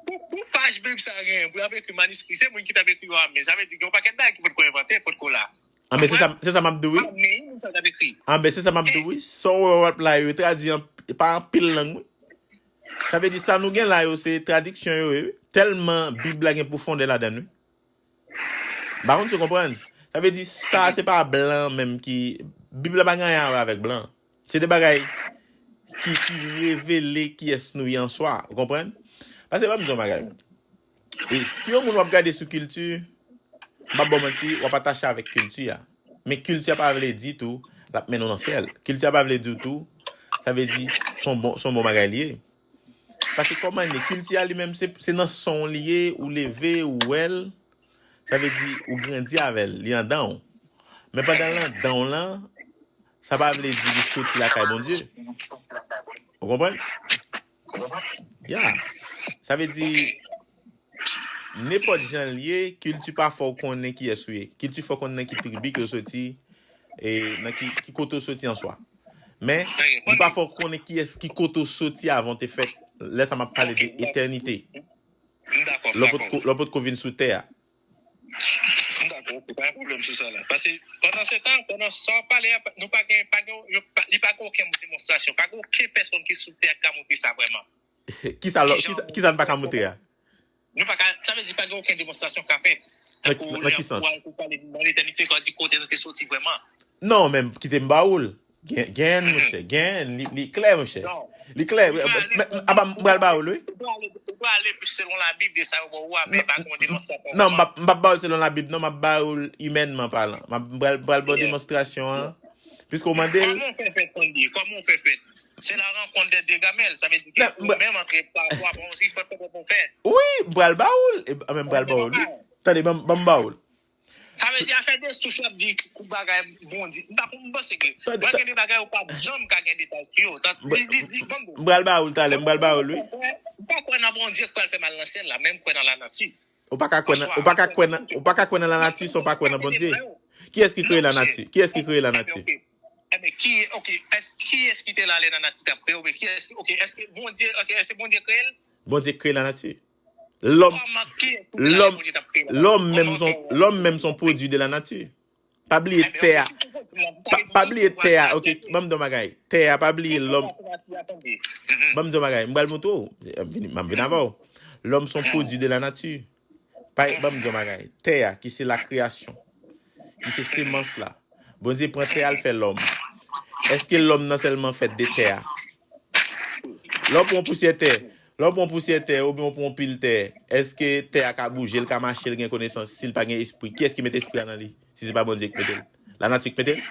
Pou, pou paj Bib sa genyen, pou y ap ekri maniskri, se moun ki t ap ekri yo a men. Sa vle di gen yon pakèt bagay ki potko envante, potko la. Anben, se sa, se sa m ap di w wi. Pa men moun sa t ap ekri. Anben, se sa m ap di w wi. Sa w wè w ap la yo, yo tradui an, pa anpil lang wi. Sa vle di sa nou gen la yo, se tradiksyon yo ye wi. Tèlman Bib la gen pwofondè ladan l wi. M pa konn si w konprann. Sa vle di sa, se pa blan menm ki, Bib la pa gen anyen a wè avèk blan. Se de bagay ki, ki revele kiyès nou ye an swa. Ou konprann? Paske ban m di w yon bagay. E si yon moun w ap gade sou kilti, m p ap ba w manti, w ap atache avèk kilti a. Men kilti a pa vle di tou l ap mennen w nan syèl. Kilti a pa vle di w tou, sa vle di s on bon, s on bon bagay li ye. Paske kòman li ye? Kilti a li menm, se, se nan san w li ye, ou leve, ou wè l, sa vle di ou grandi avè l, li anndan w. Men pandan l anndan w lan, sa pa vle di li soti lakay Bondye. Ou konprann? Ya. Sa vle di, nenpòt jan l ye, kilti pa fè w konnen kiyès ou ye. Kilti fè w konnen nan ki tribi ke w soti, e nan ki, ki kote w soti an swa. Men, li pa fè w konnen kiyès, ki kote w soti avan w te fèt. Lè sa m ap pale de etènite. Lè w potko, lè w potko vin sou tè a. M dakò, ok, pa gen pwoblèm sou sa la. Paske pandan se tan, pandan sa w pale a, nou pa gen, pa gen, yo pa, li pa gen okenn demonstrasyon, pa gen okenn pèsonn ki sou tè a ki ka montre sa vrèman. Kisa lò, kisa, kisa n pa ka montre a? Nou pa ka, sa vle di pa gen okenn demonstrasyon k ka fèt. Nan, nan ki sans? Pou al, pou pale nan letènite, pou di kote nou te soti vrèman. Non, men kite m ba ou l. Gen, gen, monchè, gen, li, li klè, monchè. Li klè. Aba, m pral ba ou l wi. Ou pral ale, ou pral ale plis selon Labib de sa yo ba ou a, men pa gen yon demonstrasyon. Non, m p ap, m p ap ba ou l selon Labib, non, m ap ba ou l imènman palan. M ap, m pral, m pral ba w demonstrasyon an. Piske w mande l. Kòman w fè fèt, Sandy? Kòman w fè fèt? C'est la rencontre des deux gamelles. Sa vle di ke ou menm antre pa rapò, si fòk fè pou fèt. Wi, m pral ba ou l. E, men m pral ba ou l wi. Tande, ban m, ban m ba ou l. Sa vle di afè de souf y ap di kou bagay Bondye. M pa konn, m panse ke mwen gen de bagay ou pa janm ka gen detay sou yo. Li, li, li, ban m di w. M pral ba ou l talè, m pral ba ou l wi. M pa kwè nan Bondye k pral fè m al nan syèl la, men m kwè nan lanati. Ou pa ka kwè nan, ou pa ka kwè nan, ou pa ka kwè nan lanati san w pa kwè nan Bondye. Kiyès ki kreye lanati? Kiyès ki kreye lanati? Ebyen, ki, ok, kiyès ki te la lè lanati t ap kreye? Oubyen kiyès, ok, èske Bondye, ok, èske Bondye kreye l? Bondye kreye lanati. Lòm, lòm, lòm menm son, lòm menm son pwodui de la nati. Pa bliye tè a. Pa, pa bliye tè a. Ok, ban m di yon bagay. Tè a, pa bliye lòm. Ban m di yon bagay. M pral montre w. M vin, m vin avè w. Lòm se yon pwodui de la nati. Pa, ban m di yon bagay. Tè a, ki se la kreyasyon, ki se semans la. Bondye pran tè a, l fè lòm. Èske lòm nan sèlman fèt de tè a? Lè w pran yon pousyè tè, lè w pran yon pousyè tè oubyen w pran yon pil tè, èske tè a ka bouje, l ka mache, l gen konesans, si l pa gen espri? Kiyès ki mete espri a nan li? Si se pa Bondye ki mete l? Lanati ki mete l?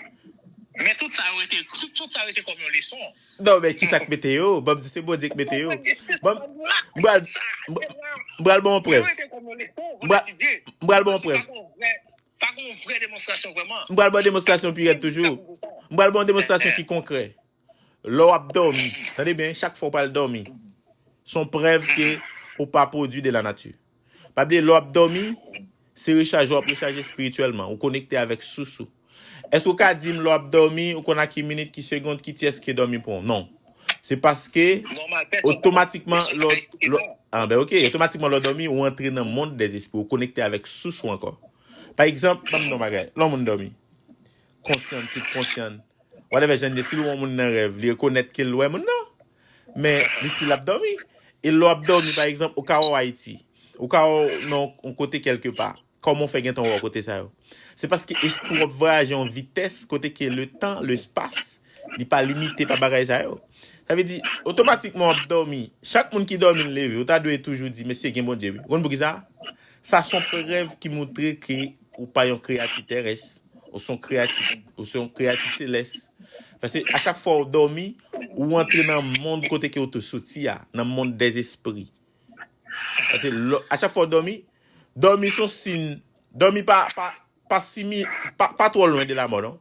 Men tout sa yo rete, tout, tout sa yo rete kòm yon leson. Non, men kisa k mete yo? Ban m di se Bondye k mete yo. Ban m, m pral, m pral ba w yon prèv. M pral, m pral ba w yon prèv. Pa gen yon vrè demonstrasyon vrèman. M pral ba w demonstrasyon pi rèd toujou. M pral ba w yon demonstrasyon ki konkrè. Lè w ap dòmi, tande byen, chak fwa w pral dòmi, se yon prèv ke ou pa pwodui de la nati. Pa bliye, lè w ap dòmi, se rechaje w ap rechaje espirityèlman. Ou konekte avèk sous ou. Èske w ka di m lè w ap dòmi, ou konn a ki minit, ki segond, ki tyès ke dòmi pran w? Non. Se paske otomatikman lè w, lè w, ah, ben ok, otomatikman lè w dòmi, ou antre nan mond dèzespri, ou konekte avèk sous ou ankò. Pa egzanp, ban m di yon bagay, lè yon moun dòmi, konsyan, sibkonsyan, whatever jan l ye, si l wè yon moun nan rèv, li rekonèt ke l wè moun nan. Men, li still ap dòmi. E lè w ap dòmi, pa egzanp, ou ka wè w Ayiti. Ou ka wè w nan yon kote kèlkepa. Kòman w fè gentan wè w kote sa yo? Se paske espri w ap vwayaje yon vitès kote ke letan, lespas, li pa limite pa bagay sa yo. Sa vle di, otomatikman w ap dòmi. Chak moun ki dòmi, l leve, ou ta dwe toujou di, mesye, gen Bondye, wi. Ou konn poukisa? Sa se yon prèv ki montre ke ou pa yon kreyati terès. Ou se yon kreyati, ou se yon kreyati selès. Paske a chak fwa w dòmi, ou antre nan mond kote ke w te soti a, nan mond dèzespri. Paske lò, a chak fwa w dòmi, dòmi se yon siy, dòmi pa, pa, pa simi, pa, pa twò lwen de lamò, non.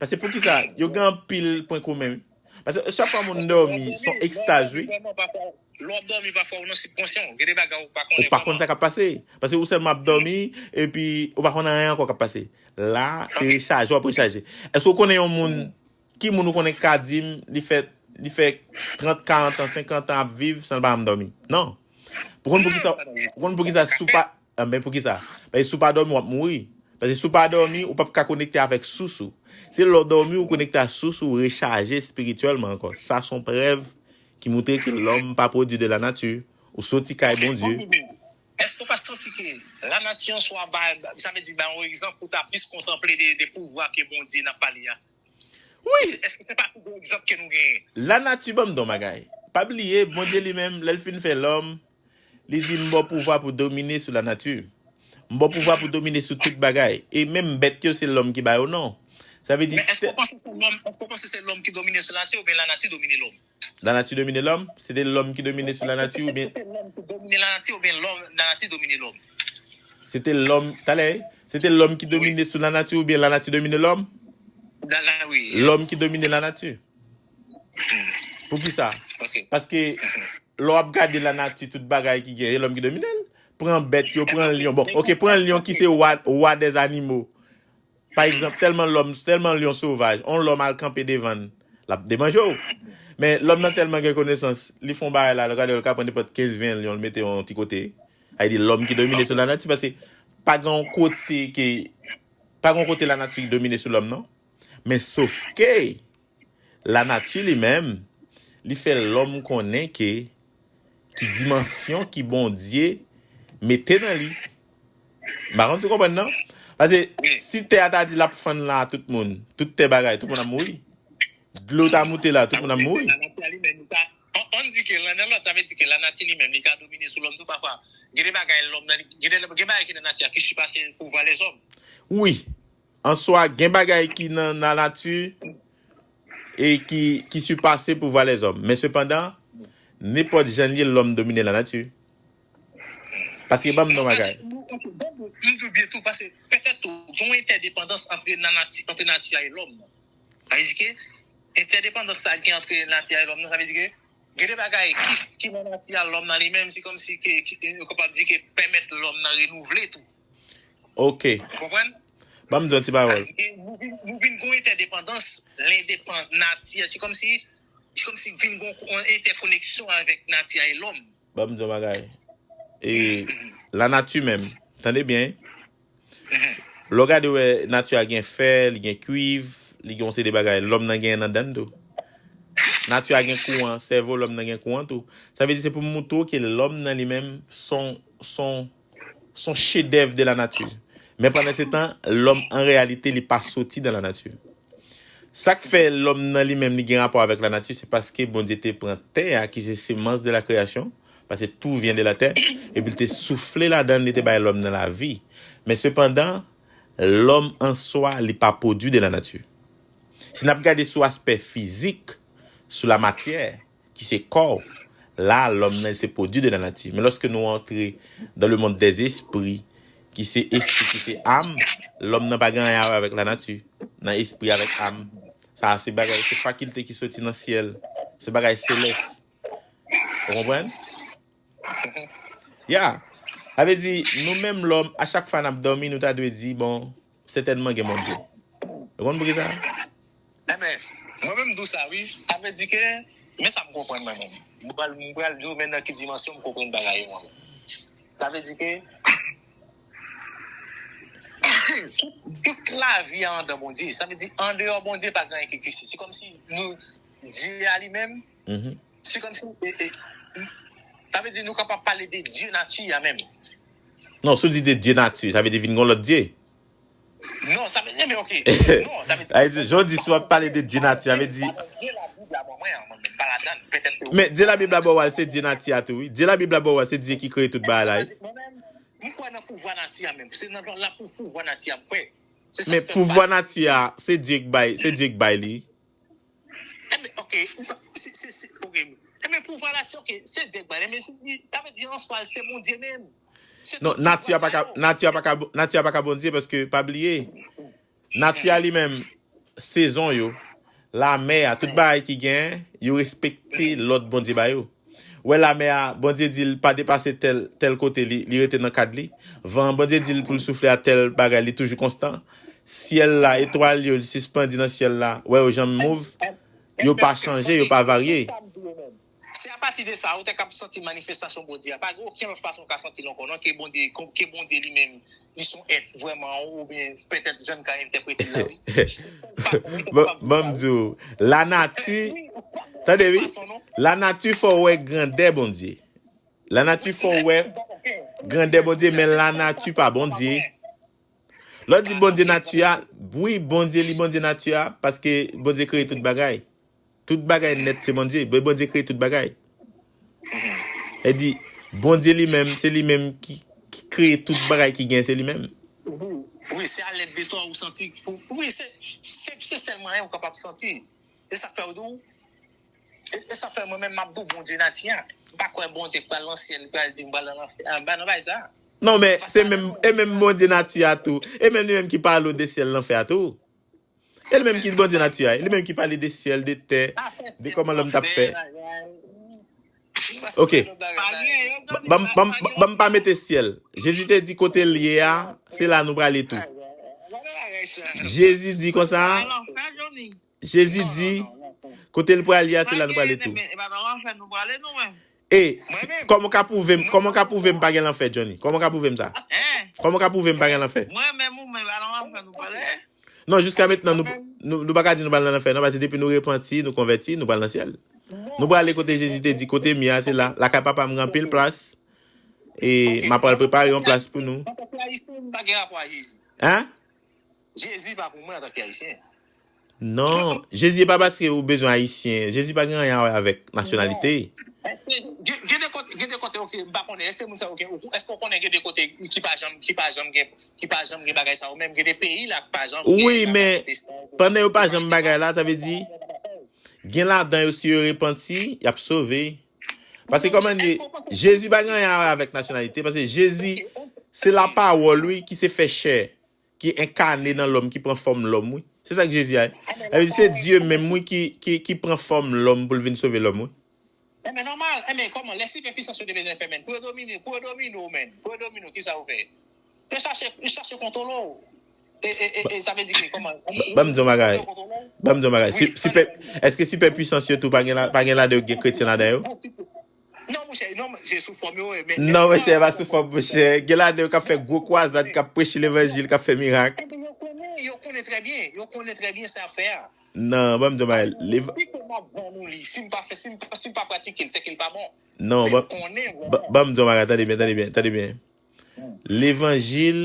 Paske poukisa, yo gen anpil pwen komen, wi. Paske chak fwa moun dòmi, se yon ekstaz, wi. Lè w ap dòmi, pafwa ou nan sibkonsyan w, gen de bagay ou pa konnen vrèman. Ou pa konn sa k ap pase. Paske ou sèlman ap dòmi, epi ou pa konn anyen ankò k ap pase. La, se rechaje, w ap rechaje. Èske w konnen yon moun, ki moun ou konnen k ka di m, li fè, li fè trant, karant an, senkant an ap viv san l pa janm dòmi? Non. Ou konn poukisa, ou konn poukisa si w pa, anben poukisa? Paske si w pa dòmi, w ap mouri. Paske si w pa dòmi, ou p ap ka konekte avèk sous ou. Se lè w dòmi, ou konekte ak sous ou, ou rechaje espirityèlman ankò. Sa se yon prèv ki montre ke lòm pa pwodui de la nati. Ou soti kay Bondye. Èske w pa santi ke lanati an swa ba, sa vle di ba yon egzanp pou w ta plis kontanple de, de pouvwa ke Bondye n ap pale a? Wi. Èske se pa pi gwo egzanp ke nou genyen? Lanati ban m di w yon bagay. Pa bliye, Bondye li menm, lè l fin fè lòm, li di, m ba w pouvwa pou domine sou lanati. M ba w pouvwa pou domine sou tout bagay. E menm bèt yo, se lòm ki ba yo non. Sa vle di. Men èske w panse se lòm, èske w panse se lòm ki domine sou lanati oubyen lanati domine lòm? Lanati domine lòm? Se te lòm ki domine sou lanati oubyen. Se te lòm ki domine lanati oubyen lòm, lanati domine lòm? Se te lòm, talè, se te lòm ki domine sou lanati oubyen lanati domine lòm? Lòm ki domine lanati. Poukisa? Paske lè w ap gade lanati, tout bagay ki gen, e lòm ki domine l. Pran bèt yo, pran lyon. Bon, ok, pran lyon ki se wa, wa dèzanimo. Pa egzanp, tèlman lòm, tèlman lyon sovaj, on lòm al kanpe devan l, l ap demanje w. Men lòm nan tèlman gen konesans, li fè yon bagay la, lè w gade l, l ka pran nenpòt kenz, ven lyon, l mete yon ti kote. Sa vle di lòm ki domine sou lanati, paske pa gen yon kote ke, pa gen yon kote lanati domine sou lòm, non. Men sofke, lanati li menm, li fè lòm konnen ke ki dimansyon ki Bondye mete nan li. M pa konn si w konprann non. Paske si tè a ta di l ap fann la tout moun, tout tè bagay, tout moun ap mouri. Dlo ta moute la, tout moun ap mouri. Lanati a li menm, li ka, an, ann di ke, nan lòt, sa vle di ke lanati li menm, li ka domine sou lòm tou pafwa. Gen de bagay lòm nan, gen de, gen bagay ki nan nati a ki sipase pouvwa lèzòm. Wi. Answa, gen bagay ki nan, nan lanati e ki, ki sipase pouvwa lèzòm. Men sepandan, nenpòt jan l ye, lòm domine lanati. Paske ban m di w yon bagay. M di w byen tou, paske petèt tou, gen yon entèdepandans antre nan nati, antre nati a e lòm nan. Sa vle di ke entèdepandans sa gen antre nati a e lòm nan, sa vle di ke gen de bagay ki, ki nan nati a lòm nan li menm, se kòmsi ke, ki, nou kapab di ke pèmèt lòm nan renouvle tou. Ok. Ou konprann? Ban m di w yon ti pawòl. Paske nou vin, nou vin gen yon entèdepandans, lendepan, nati a, se kòmsi, se kòmsi vin gen yon entèkoneksyon avèk nati a e lòm. Ban m di w yon bagay. E lanati menm, tande byen, Lè w gade, w wè nati a gen fè, li gen kwiv, li gen yon seri de bagay. Lòm nan gen nan dan l tou. Nati a gen kouran, sèvo lòm nan gen kouran tou. Sa vle di se pou m moutre w ke lòm nan li menm son, son, son chedèv de la nati. Men pandan se tan, lòm an reyalite, li pa soti dan la nati. Sa k fè lòm nan li menm li gen rapò avèk lanati, se paske Bondye te pran tè a, ki se semans de la kreyasyon, paske tout vyen de la tè, epi l te soufle ladan l, li te bay lòm nan lavi. Men sepandan, lòm an swa, li pa pwodui de la nati. Si n ap gade sou aspè fizik, sou la matyè, ki se kò w, la, lòm nan, se pwodui de la nati. Men lòske nou antre dans le monde des esprits, ki se espri, ki se am, lòm nan pa gen anyen a wè avèk lanati. Nan espri avèk am. Sa a se bagay, se fakilte ki soti nan syèl. Se bagay selès. Ou konprann? Ya. Sa vle di, nou menm lòm, a chak fwa n ap dòmi, nou ta dwe di, bon, sètènman gen Bondye. Ou konn poukisa? Enben, mwen menm m di w sa wi. Sa vle di ke, men sa m konprann mwen menm. M pral, m pral di w men nan ki dimansyon m konprann bagay yo mwen menm. Sa vle di ke tout, tout lavi a anndan Bondye. Sa vle di, andeyò Bondye pa gen anyen ki egziste. Se kòmsi nou, Dye a li menm, se kòmsi, e, e, sa vle di nou kapab pale de Dye nati a menm. Non, si w di de Dye nati, sa vle di vin gen yon lòt Dye. Non, sa vle di, men ok. Non, sa vle di. Sa vle di, jan w di, si w ap pale de Dye nati, sa vle di. Dye Labib la ban mwen an, mwen menm pa ladan l. Petèt se ou. Men Dye Labib la ba w a, se Dye nati a tou, wi. Dye Labib la ba w a, se Dye ki kreye tout bagay la, wi. Mwen menm, m kwè nan pouvwa nati a menm. Se nan la pou pouvwa nati a m kwè. Se sa k fè m pale. Men pouvwa nati a, se Dye k bay, se Dye k bay li. Enben, ok. Se, se, se, ok. Enben, pouvwa nati, ok, se Dye k bay li. Men se, sa vle di, an swa, se Bondye menm. Non, nati a pa ka, nati a pa ka, nati a pa ka Bondye, paske pa bliye, nati a li menm, sezon yo, lamè a, tout bagay ki genyen, yo respekte lòd Bondye ba yo. Ou wè lamè a, Bondye di l pa depase tèl, tèl kote, li, li rete nan kad li. Van an, Bondye di l pou l soufle a tèl bagay, li toujou konstan. Syèl la, etwal yo, li sispandi nan syèl la. Ou wè yo janm move, yo pa chanje, yo pa varye. Se apati de sa, ou te kab santi manifestasyon Bondye a. Pa gen okenn lòt fason ou ka santi l ankò, non, ke Bondye, ke Bondye li menm, li se yon èt vrèman, oubyen petèt jan n ka entèprete l la, wi. Se sèl fason, wi, ke ou kapab di sa, wi. Bon, bon, m di w, lanati, tande, wi, lanati fè w wè grandè Bondye. Lanati fè w wè grandè Bondye, men lanati pa Bondye. Lè w di Bondye nati a, wi, Bondye li Bondye nati a, paske Bondye kreye tout bagay. Tout bagay nèt se Bondye. Bon, Bondye kreye tout bagay. E di, Bondye li menm, se li menm ki, ki kreye tout bagay ki gen, se li menm. Wi, se a lèd de sa ou santi. Wi, se, se, se sèl mwayen ou kapab santi. E sa k fè ou di w, e, e sa k fè mwen menm m ap di w Bondye nati a. M pa kwè Bondye k pral nan syèl, li pral di m pral nan lanfè. A, m pa nan bagay sa. Non, men se menm, e menm Bondye nati a tou. E menm li menm ki pale w de syèl, lanfè a tou. E li menm ki Bondye nati a. E li menm ki pale de syèl, de tè, de kòman lòm t ap fè. Ok. Ban m, ban m, ban m pa mete syèl. Jezi te di kote l ye a, se la nou prale tou. Jezi di konsa, Jezi di, kote l prale a, se la nou prale tou. E, si, kòman w ka pwouve m, kòman w ka pwouve m pa gen lanfè, Johnny? Kòman w ka pwouve m sa? Kòman w ka pwouve m pa gen lanfè? Non, jiska mentnan, nou, nou, nou pa ka di nou pral nan lanfè, non, paske depi nou repanti, nou konvèti, nou pral nan syèl. Nou prale kote Jezi te di, kote m ye a, se la. Lakay Papa m gen anpil plas. E m ap pral prepare yon plas pou nou. Antanke Ayisyen, m pa gen rapò a Jezi. Hein? Jezi pa pou mwen antanke Ayisyen. Non, Jezi pa paske ou bezwen Ayisyen. Jezi pa gen anyen a wè avèk nasyonalite. Gen, gen de kote, gen de kote, ok, m pa konnen. Èske moun sa yo gen, ou, èske w konnen gen de kote ki pa janm, ki pa janm gen, ki pa janm gen bagay sa yo menm? Gen de peyi la ki pa janm gen. Wi, men pandan yo pa janm bagay la, sa vle di, gen ladan yo, si yo repanti, y ap sove. Paske kòman li, Jezi pa gen anyen a wè avèk nasyonalite, paske Jezi, se lapawòl, wi, ki se fè chè, ki enkane nan lòm, ki pran fòm lòm, wi. Se sa k Jezi a. Sa vle di, se Dye menm, wi, ki, ki, ki pran fòm lòm pou l vin sove lòm, wi. Enben, nòmal. Enben, kòman? Lè sipèpwisans yo te bezwen fè, menn. Pou yo domine, pou yo domine w, menn. Pou yo domine w, kisa yo fè? Yo chache, yo chache kontwole w. E, e, e, e, sa vle di ke kòman? Ban m di yon bagay. Ban m di yon bagay. Si, sipè-, èske sipèpwisans yo tou pa gen la, pa gen ladan yo gen kretyen ladan yo? Non, monchè, non, se sou fòm yo ye, men... Non, monchè, e pa sou fòm, monchè. Gen ladan yo k ap fè gwo kwazad, k ap preche levanjil, k ap fè mirak. Yo konnen, yo konnen trè byen, yo konnen trè byen sa fè a. Non, ban m di w bagay. Lev- Si ke m ap vann ou li, si m pa fè, si m, si m pa pratike l, se ke l pa bon. Non, ban, ban, ban m di w bagay, tande byen, tande byen, tande byen. Levanjil,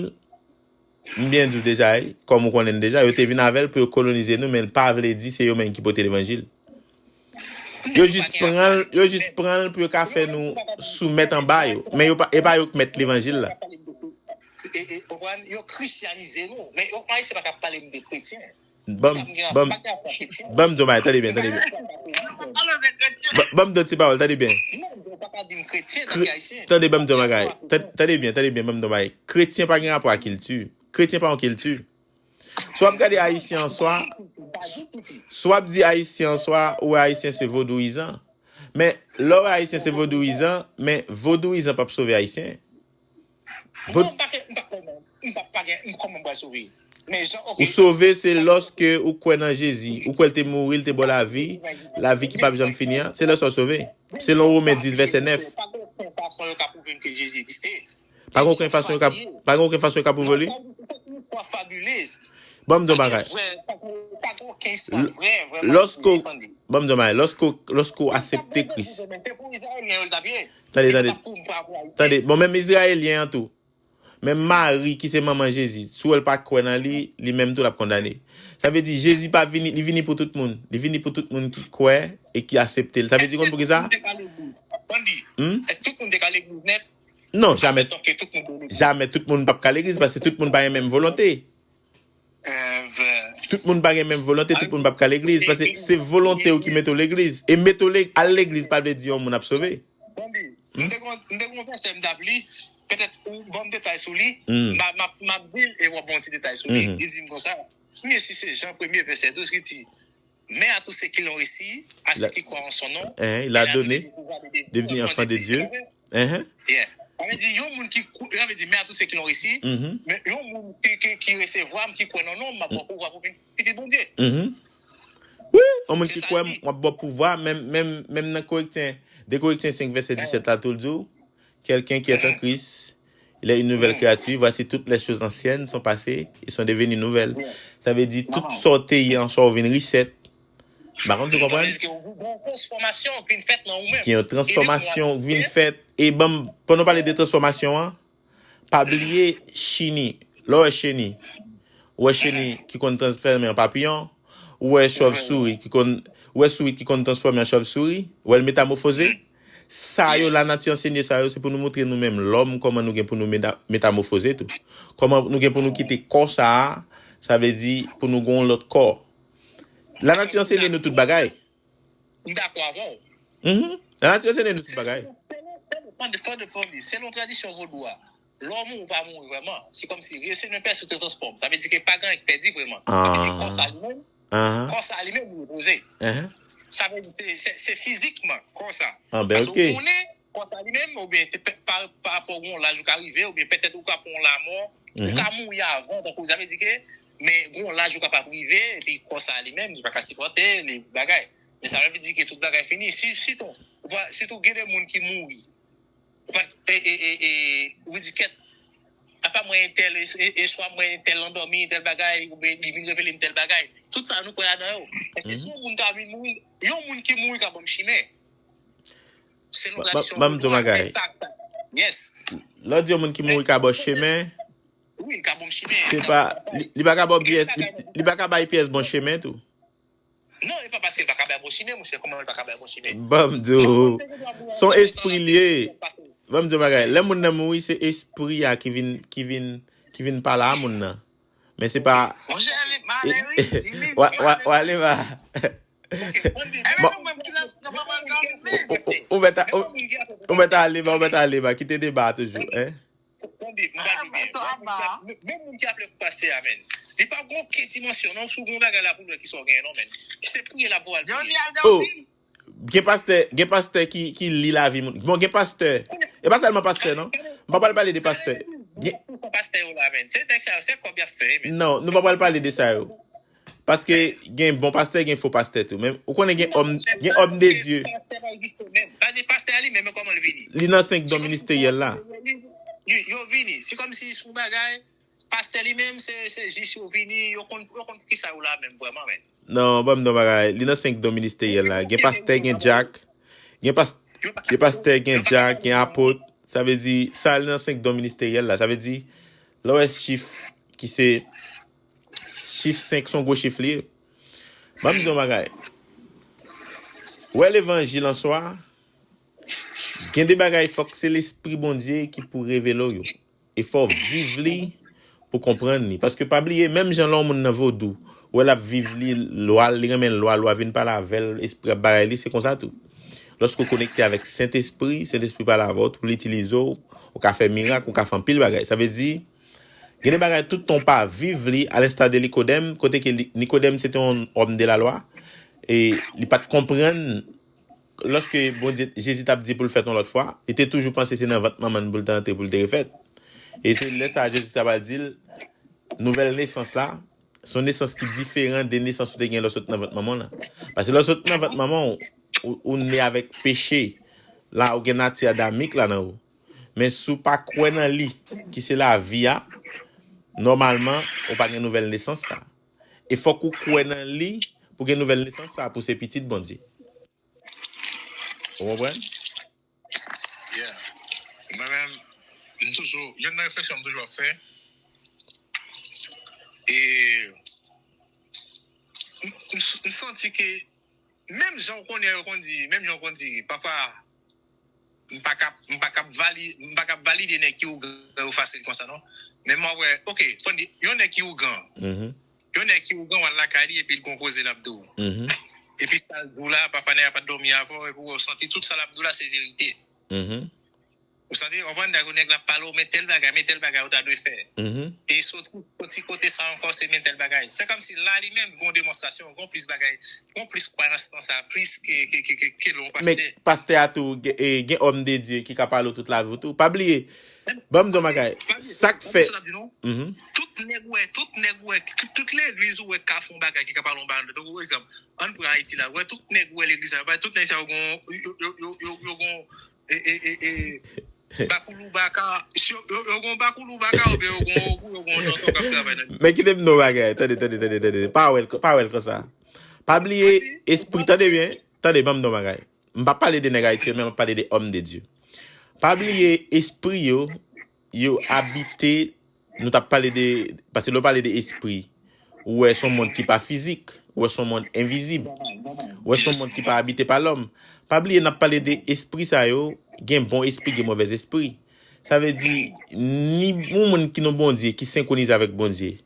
m byen di w deja, wi, kòm ou konnen l deja, yo te vin avè l pou yo kolonize nou, men l pa vle di se yo menm ki pote levanjil. Yo jis pran l, yo jis pran l pou yo ka fè nou soumèt anba yo. Men yo pa, e pa yo k mèt levanjil la. E, e, konprann? Yo kristyanize nou. Men yo pa, se pa ka pale m de kretyen. Ban m, ban m, ban m di w bagay, tande byen, tande byen. Ban, ban m di w ti pawòl, tande byen. Kre- Tande, ban m di w bagay. Tan- Tande byen, tande byen, ban m di w bagay. Kretyen pa gen rapò ak kilti. Kretyen pa yon kilti. Si w ap gade Ayisyen an swa, si w ap di Ayisyen an swa, ou wè Ayisyen se vodouyizan. Men, lè w wè Ayisyen se vodouyizan, men vodouyizan p ap sove Ayisyen. Non, m pa ke, m pa, m pa, pa gen, m kòman m pral sove? Men jan, ok. Ou sove, se lòske ou kwè nan Jezi. Ou kwè l te mouri, l te ba w lavi, lavi ki p ap janm fini an. Se lè sa w sove. Selon Women dis, vèsè nèf. Pa gen okenn fason yo ka pwouve m ke Jezi egziste. Pa gen okenn fason yo ka, pa gen okenn fason yo ka pwouve li. Se yon istwa fabuleuse. Ban m di w bagay. Pa gen vrè, pa gen, pa gen okenn istwa vrè, vrèman ki egziste. Ban m di w bagay, lòske w, lòske w aksepte Kris. Se pou Izrayelyen yo l t ap ye. Tande, tande. Tande, bon, menm Izrayelyen an tou. Menm Mari ki se manman Jezi, si w wè l pa kwè nan li, li menm tou l ap kondane. Sa vle di Jezi pa vini, li vini pou tout moun. Li vini pou tout moun ki kwè e ki aksepte l. Sa vle di konn poukisa? Èske tout moun te ka legliz? Tande. Hmm? Èske tout moun te ka legliz nèt? Non, jamè. Admeton ke tout moun te legliz. Jamè tout moun p ap ka legliz paske tout moun pa gen menm volonte. Tout moun pa gen menm volonte, tout moun p ap ka legliz, paske se volonte w ki mete w legliz. E mete w le- al legliz pa vle di yon moun ap sove. Tande, m te gon, m te gon vèsè m t ap li, petèt ou ban m detay sou li, m a- m ap, m ap di l e w ap ban yon ti detay sou li. Li di m konsa, men si se Jan premye vèsè douz ki di, Mais à tous ceux qui l'ont reçu, à ceux qui croient en son nom, il a donné le pouvoir de devenir enfants de Dieu. Yeah. Sa vle di, yon moun ki kou- sa vle di, mais à tous ceux qui l'ont reçu, men yon moun ki, ki, ki resevwa m, ki kwè nan non m, m ap ba w pouvwa pou vin pitit Bondye. Wi, yon moun ki kwè m, m ap ba w pouvwa, menm, menm, menm nan Korentyen, de Korentyen senk vèsè disèt la tou l di w, Quelqu'un qui est en Christ, il est une nouvelle créature. Voici, toutes les choses anciennes sont passées et sont devenues nouvelles. Sa vle di tout sa w te ye an swa w vin reset. M pa konn si w konprann. Sa vle di ke yon transfòmasyon vin fèt nan ou menm. Gen yon transfòmasyon vin fèt. E ban m, pandan w pale de transfòmasyon an, pa bliye cheni. Lè w wè cheni, ou wè cheni ki konn transfòme an papiyon, ou wè chòvsouri ki konn, ou wè sourit ki konn transfòme an chòvsouri, ou wè l metamòfoze. Sa yo, lanati anseye sa yo, se pou nou montre nou menm lòm kòman nou gen pou nou meta- metamòfoze tou. Kòman nou gen pou nou kite kò sa a, sa vle di pou nou gen yon lòt kò. Lanati anseye nou tout bagay. M dakò avè w. Mhm. Lanati anseye nou tout bagay. Selon, selon, selon, selon, selon tradisyon vodou a, lè w mouri, ou pa mouri vrèman. Se kòmsi, se yon pèsonn ki transfòm. Sa vle di ke pa gen anyen ki pèdi vrèman. Sa vle di kò sa li menm, kò sa li menm, li repoze. Sa vle di se, se, se fizikman kò sa. Paske ou konnen kò sa li menm, oubyen te pe- pa, pa rapò gon laj ou ka rive, oubyen petèt ou ka pran yon lanmò, ou ka mouri avan, tankou sa vle di ke, men gon laj ou kapab rive, epi kò sa li menm, li pa ka sipòte, li bagay. Men sa vle di ke tout bagay fini. Si, sitou, ou pa, sitou gen de moun ki mouri. Ou pa, e, e, e, e, ou di kèt, apa mwen entèl, e, e, e swa mwen entèl andòmi, tèl bagay, oubyen li vin revele m tèl bagay. Tout sa nou kwè ladan yo. Èske si yon moun ta vin mouri, yon moun ki mouri ka ban m chimen? Selon tradisyon vodou a, men sa, yes. Lè w di yon moun ki mouri ka ba w chimen, wi, li ka ban m chimen. Se pa, li, li pa ka ba w pyès, li, li pa ka bay pyès bon chimen tou. Non, e pa paske li pa ka bay bon chimen, monchè, kòman li pa ka bay bon chimen? Ban m di w, se yon espri li ye. Ban m di w bagay, lè moun nan mouri, se espri a ki vin, ki vin, ki vin pale a moun nan. Men se pa. Monchè, li male, wi. Li, li, wa, wa, wa, li va. Ou, ou, ou mèt a, ou, ou mèt a ale ba, ou mèt a ale ba. Kite deba a toujou, en. Tande, m ba nou byen. Menm moun ki aple pou pastè a, men. Li pa gon okenn dimansyon, non, sou gon bagay la pou lè ki sa w genyen, non, men. Se priye l ap voye al priye. Oh, gen pastè, gen pastè ki, ki li lavi moun. Bon, gen pastè. E pa sèlman pastè, non. M pa pral pale de pastè. Gen pastè yo la, men. Se nèg sa yo, se kòb y ap fè, men. Non, nou pa pral pale de sa yo. Paske gen bon pastè, gen fo pastè tou. Men ou konnen gen òm, gen òm de Dye. Pastè pa egziste menm. Pa gen pastè li menm, men kòman l vini? Li nan senk don ministeryèl la. Yo, yo vini. Se kòmsi sou bagay, pastè li menm, se, se jis yo vini, yo konn, yo konn poukisa yo la menm vrèman, men. Non, ban m don bagay. Li nan senk don ministeryèl la. Gen pastè, gen dyak. Gen, pas, gen pastè, gen dyak, gen apot. Sa vle di, sa li nan senk don ministeryèl la. Sa vle di, lè w wè chif ki se, chif senk se yon gwo chif li ye. Ban m di yon bagay. Ou wè levanjil an swa, gen de bagay fòk se Lespri Bondye ki pou revele w yo. E fò w viv li pou konprann li. Paske pa bliye, menm jan lè yon moun nan vodou, ou wè l ap viv li, lwa, li renmen lwa, lwa vin pale avè l, espri ap bagay li, se konsa tou. Lòske w konekte avèk Sentespri, Sentespri pale avè w, tou l itilize w, ou ka fè mirak, ou ka fè anpil bagay. Sa vle di, gen de bagay tout tan w pa viv li, alensta de Nikodèm, kote ke li- Nikodèm se te yon òm de la lwa, e li pa t konprann lòske Bondye, Jezi t ap di pou l fèt yon lòt fwa, li te toujou panse se nan vant manman l pou l te antre pou l te refèt. E se lè sa a Jezi t ap di l, nouvèl nesans la, se yon nesans ki diferan de nesans ou te gen lè w sot nan vant manman w lan. Paske lè w sot nan vant manman w, ou, ou ne avèk peche. La, ou gen nati adamik la nan ou. Men si w pa kwè nan li, ki se lavi a, nòmalman, ou pa gen nouvèl nesans sa. E fòk ou kwè nan li pou gen nouvèl nesans sa, pou se pitit Bondye. Ou konprann? Yeah. Mwen menm, m toujou, youn nan refleksyon m toujou ap fè. E m, m, m santi ke menm jan w konnen yo konn di, menm jan w konn di, pafwa m pa kap, m pa kap vali, m pa kap valide nèg ki ougan yo fasil konsa non. Men m ap wè, ok, fò n di, yon nèg ki ougan, Mhm. Yon nèg ki ougan w al lakay li epi l gon koze l ap di w. Mhm. Epi sa l di w la, pafwa nèg la pa t dòmi avè w, epi w santi tout sa l ap di w la se verite. Mhm. Ou santi, w konprann, nèg la ap pale w, men tèl bagay, men tèl bagay ou ta dwe fè. Mhm. E soti, soti kote sa ankò, se men tèl bagay. Se kòmsi la li menm, gon demonstrasyon, gon plis bagay, gon plis kwayans nan sa, plis ke, ke, ke, ke, ke lè yon Men pastè. Pastè a tou, gen, e, gen òm de Dye ki ka pale w tout lavi w tou. Pa bliye, ban m di yon bagay, sa k fè. Mhm. Tout nèg wè, tout nèg wè, tout legliz ou wè ka fè yon bagay ki ka pale yon bagay. Donk, pou egzanp, ann pran Ayiti la, wè tout nèg wè legliz la, tout nèg sa yo gon, yo, yo, yo, yo, yo gon, e, e, e, e, bakoulou baka, si yo, yo, yo gon bakoulou baka, oubyen yo gon, yo gon tonton k ap travay nan. Men kite m di yon bagay, tande, tande, tande, tande, pa wè l, pa wè l konsa. Pa bliye, espri, tande byen, tande, ban m di yon bagay. M pa pale de nèg Ayiti, men m ap pale de òm de Dye. Pa bliye, espri yo, yo abite, nou t ap pale de, paske lè w pale de espri, ou wè se yon mond ki pa fizik, ou wè se yon mond envizib, ou wè se yon mond ki pa abite pa lòm. Pa bliye, n ap pale de espri sa yo, gen bon espri, gen movèz espri. Sa vle di, ni yon moun ki nan Bondye, ki senkwonize avèk Bondye.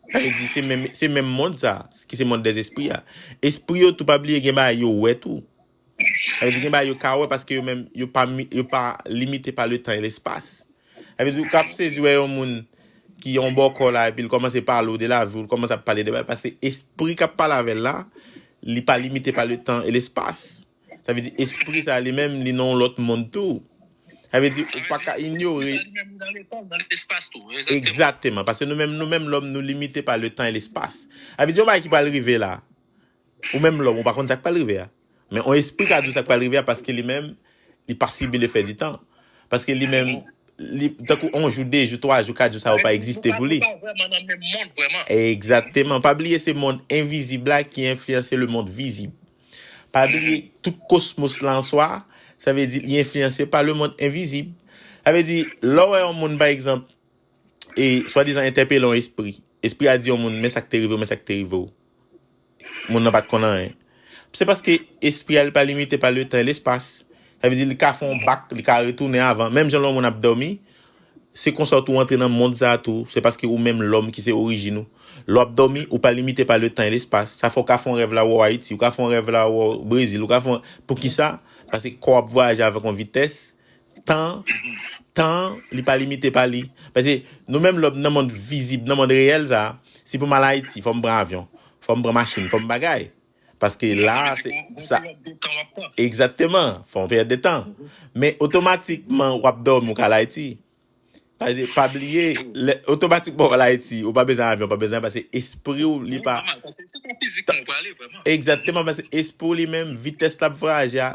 Sa vle di, se menm, se menm mond sa, ki se mond dèzespri a. Espri yo tou, pa bliye, gen bagay yo wè tou. Sa vle di, gen bagay yo ka wè paske yo menm, yo pa, mi- yo pa limite pa le tan e lespas. Sa vle di, ou ka ap sezi wè yon moun ki yon bòkò la, epi l kòmanse pale w de lavi w, l kòmanse ap pale de bagay, paske espri k ap pale avè l la, li pa limite pa le tan e lespas. Sa vle di, espri sa li menm, li nan yon lòt mond tou. Sa vle di, ou pa ka inyore. Sa li menm nan letan, nan lespas tou. Egzakteman. Egzakteman, paske nou menm, nou menm lòm, nou limite pa le tan e lespas. Sa vle di, yon bagay ki pral rive la, ou menm lòm, ou pa konn sa k pral rive a. Men yon espri ka di w sa k pral rive a, paske li menm, li pa sibi le fè di tan. Paske li menm, li, tankou yon jou, de jou, twa jou, kat jou, sa yo pa egziste pou li. Ou pa vrèman nan menm mond, vrèman. Egzakteman. Pa bliye, se mond envizib la ki enfliyanse le mond vizib. Pa bliye, tout kosmos la an swa, sa vle di, li enfliyanse pa le mond envizib. Sa vle di, lè w wè yon moun, pa egzanp, e swadizan entèpele yon espri. Espri a di yon moun, men sa k te rive w, men sa k te rive w. Moun nan pa t konn anyen. Se paske espri a li pa limite pa le tan e lespas. Sa vle di li ka fè yon bak, li ka retounen avan. Menm jan lè yon moun ap dòmi, se konsa w tou antre nan mond sa a tou. Se paske ou menm lòm ki se orijin ou. Lè w ap dòmi, ou pa limite pa le tan e lespas. Sa fè w ka fè yon rèv la w Ayiti, ou ka fè yon rèv la w Brezil, ou ka fè yon... Poukisa? Paske kò w ap vwayaje avèk yon vitès. Tan, tan, li pa limite pa li. Paske nou menm lòm nan mond vizib, nan mond reyèl sa, si pou m al Ayiti, fò m pran avyon, fò m pran machin, fò m bagay. Paske la, se sa. Egzakteman, fò yon peryòd de tan. Men otomatikman, w ap dòmi, ou ka al Ayiti. Paske, pa bliye, lè, otomatikman, w al Ayiti, ou pa bezwen avyon, pa bezwen, paske espri w, li pa. Nòmal, paske se pa fizikman ou prale, vrèman. Egzakteman, paske espri w li menm, vitès l ap vwayaje a,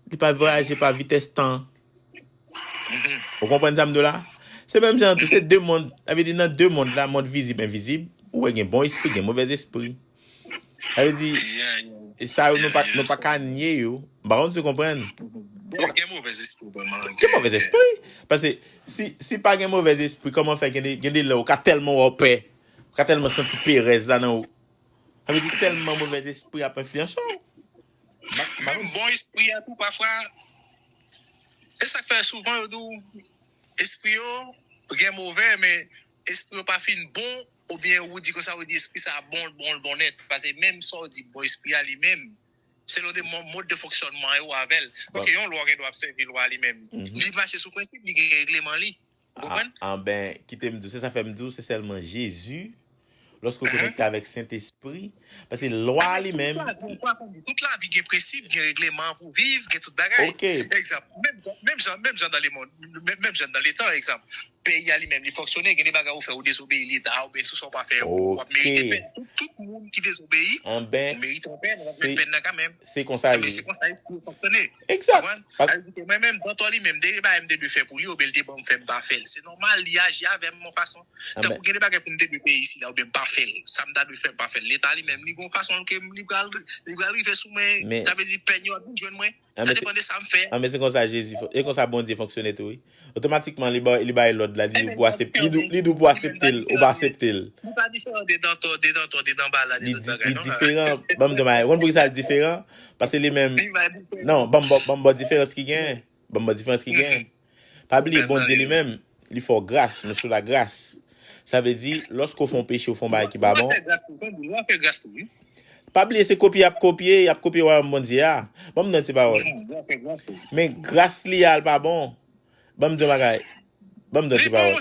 Li pa vwayaje pa vitès tan. Ou konprann sa m di w la? Se menm jan tou, se de mond, sa vle di nan de mond la, mond vizib, envizib, ou wè gen bon espri, gen movèzespri. Sa vle di, sa yo nou pa, nou pa ka nye yo. M pa konn si w konprann. Gen movèzespri, vrèman. Gen movèzespri. Paske si, si pa gen movèzespri, kòman fè gen de, gen de lè ou ka tèlman wè w pè, ou ka tèlman santi perèz la nan ou. Sa vle di tèlman movèzespri ap enfliyanse w. Menm bon espri a tou, pafwa, e sa k fè souvan yo di w, espri yo gen movè, men espri yo pa fin bon, oubyen ou di konsa, ou di espri sa bon, bon, bon nèt. Paske menm sa w di bon espri a li menm, selon de mòd de fonksyònman yo avè l. Donk, yon lwa gen dwa ap sèvi lwa li menm. Li mache sou prensip, li gen regleman li. Ou konprann? Anben, kite m di w, se sa fè m di w, se sèlman Jezi, lòske w konekte avèk Sentespri, paske lwa li menm. Tout lavi gen prensip, gen regleman pou viv, gen tout bagay. Egzanp, menm jan, menm jan nan lemonn, menm jan nan letan, egzanp, peyi a li menm li fonksyone, gen de bagay ou fè ou dezobeyi leta, oubyen sou sa w pa fè, ou ap merite pèn. Tout moun ki dezobeyi, ou merite yon pèn, w ap met pèn nan kanmenm. Se konsa li ye. Se konsa espri yo fonksyone. Egzak. Sa vle di ke mwen menm, Dantò li menm, de bagay m te dwe fè pou li, oubyen l te ban m fè, m pa fè l. Se nòmal, li aji avè m yon fason. Tankou gen de bagay pou m te dwe peye isi la, oubyen m pa fè l. Sa m ta dwe fè, m pa fè l. Leta li menm, li gen yon fason ke li pral, li pral rive sou mwen. Sa vle di pèn yo ap vin jwenn mwen. Sa depann de sa m fè. Anben se konsa Jezi, se konsa Bondye fonksyone tou wi. Otomatikman li bay, li bay lòd la, li di w pou aksepte, li di w pou aksepte l, ou pa aksepte l. Li pa diferan de Dantò, de Dantò, de Danbala, de tout bagay. Li diferan. Ban m di w bagay. Ou konn poukisa l diferan? Paske li menm. Non, ban m ba w diferans ki genyen. Ban m ba w diferans ki genyen. Pa bliye Bondye li menm, li fè w gras, nou sou lagras. Sa vle di, lòske w fè yon peche, w fè yon bagay ki pa bon. Pa bliye se kopye y ap kopye, y ap kopye wayòm Bondye a. Ban m di w yon ti pawòl. Men gras li a, l pa bon. Ban m di w yon bagay. Ban m di w yon ti pawòl.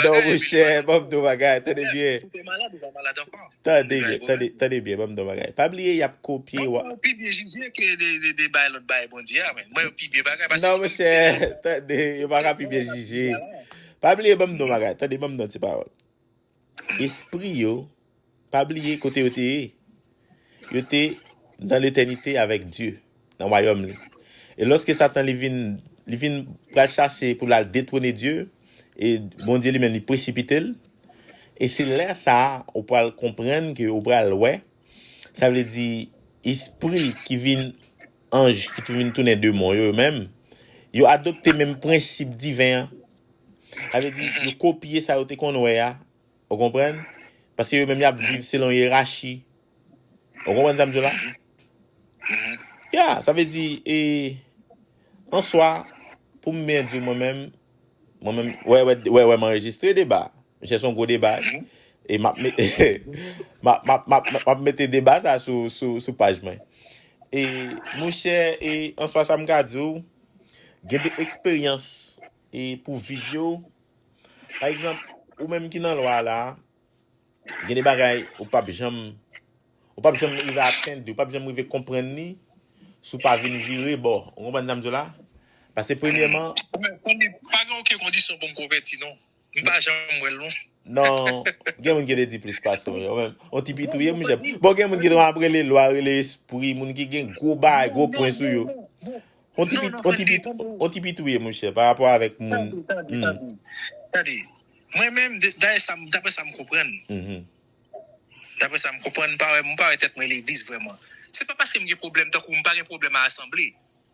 Non, monchè, ban m di w yon bagay. Tande byen. Tande byen, tande byen, ban m di w yon bagay. Pa bliye, y ap kopye wa. Mwen pi byen jije ke de, de, de bay lòt bay Bondye a, men. Mwen pi byen bagay, paske. Non, monchè, tande, yo pa ka pi byen jije. Pa bliye, ban m di w yon bagay. Tande, ban m di w yon ti pawòl. Espri yo, pa bliye kote yo te ye. Yo te nan letènite avèk Dye, nan wayòm li. E lòske Satan li vin, li vin pral chache pou l al detwone Dye, e Bondye li menm li presipite l, e se lè sa a ou pral konprann ke ou pral wè, sa vle di espri ki vin anj, ki tou vin tounen demon yo, yo menm, yo adopte menm prensip diven an. Sa vle di yo kopye sa yo te konn wè a, Ou konprann? Paske yo menm y ap viv selon yerachi. Ou konprann sa m di w la? Ya, sa vle di, e, an swa, pou m byen di w mwen menm, mwen menm, wè, wè, wè, wè, m anrejistre deba. Monchè, se yon gwo deba. E m ap met, m ap, m ap, m ap, m ap mete deba sa sou, sou, sou paj mwen. E, monchè, e, an swa, sa m ka di w, gen de eksperyans, e, pou viv yo, Pa egzanp, ou menm ki nan lwa a la, gen de bagay ou p ap janm, ou p ap janm rive atenn li, ou p ap janm rive konprann li, si w pa vin vire bò. Ou konprann sa m di w la? Paske premyèman. Pa gen okenn kondisyon pou m konvèti, non. M pa janm wè l, non. Non, gen moun ki te di plis pase w, ou menm. On ti pit ou ye, monchè. Bon, gen moun ki te ap rele lwa, rele espri, moun ki gen gwo bagay, gwo pwen sou yo. On ti pit, on ti pit, on ti pit ou ye, monchè, pa rapò avèk moun. Tande, tande, tande. Tande. Mwen menm, dayè sa, daprè sa m konprann. Daprè sa m konprann, m pa wè, m pa wè tèt mwen legliz vrèman. Se pa paske m gen pwoblèm, tankou m pa gen pwoblèm a asanble.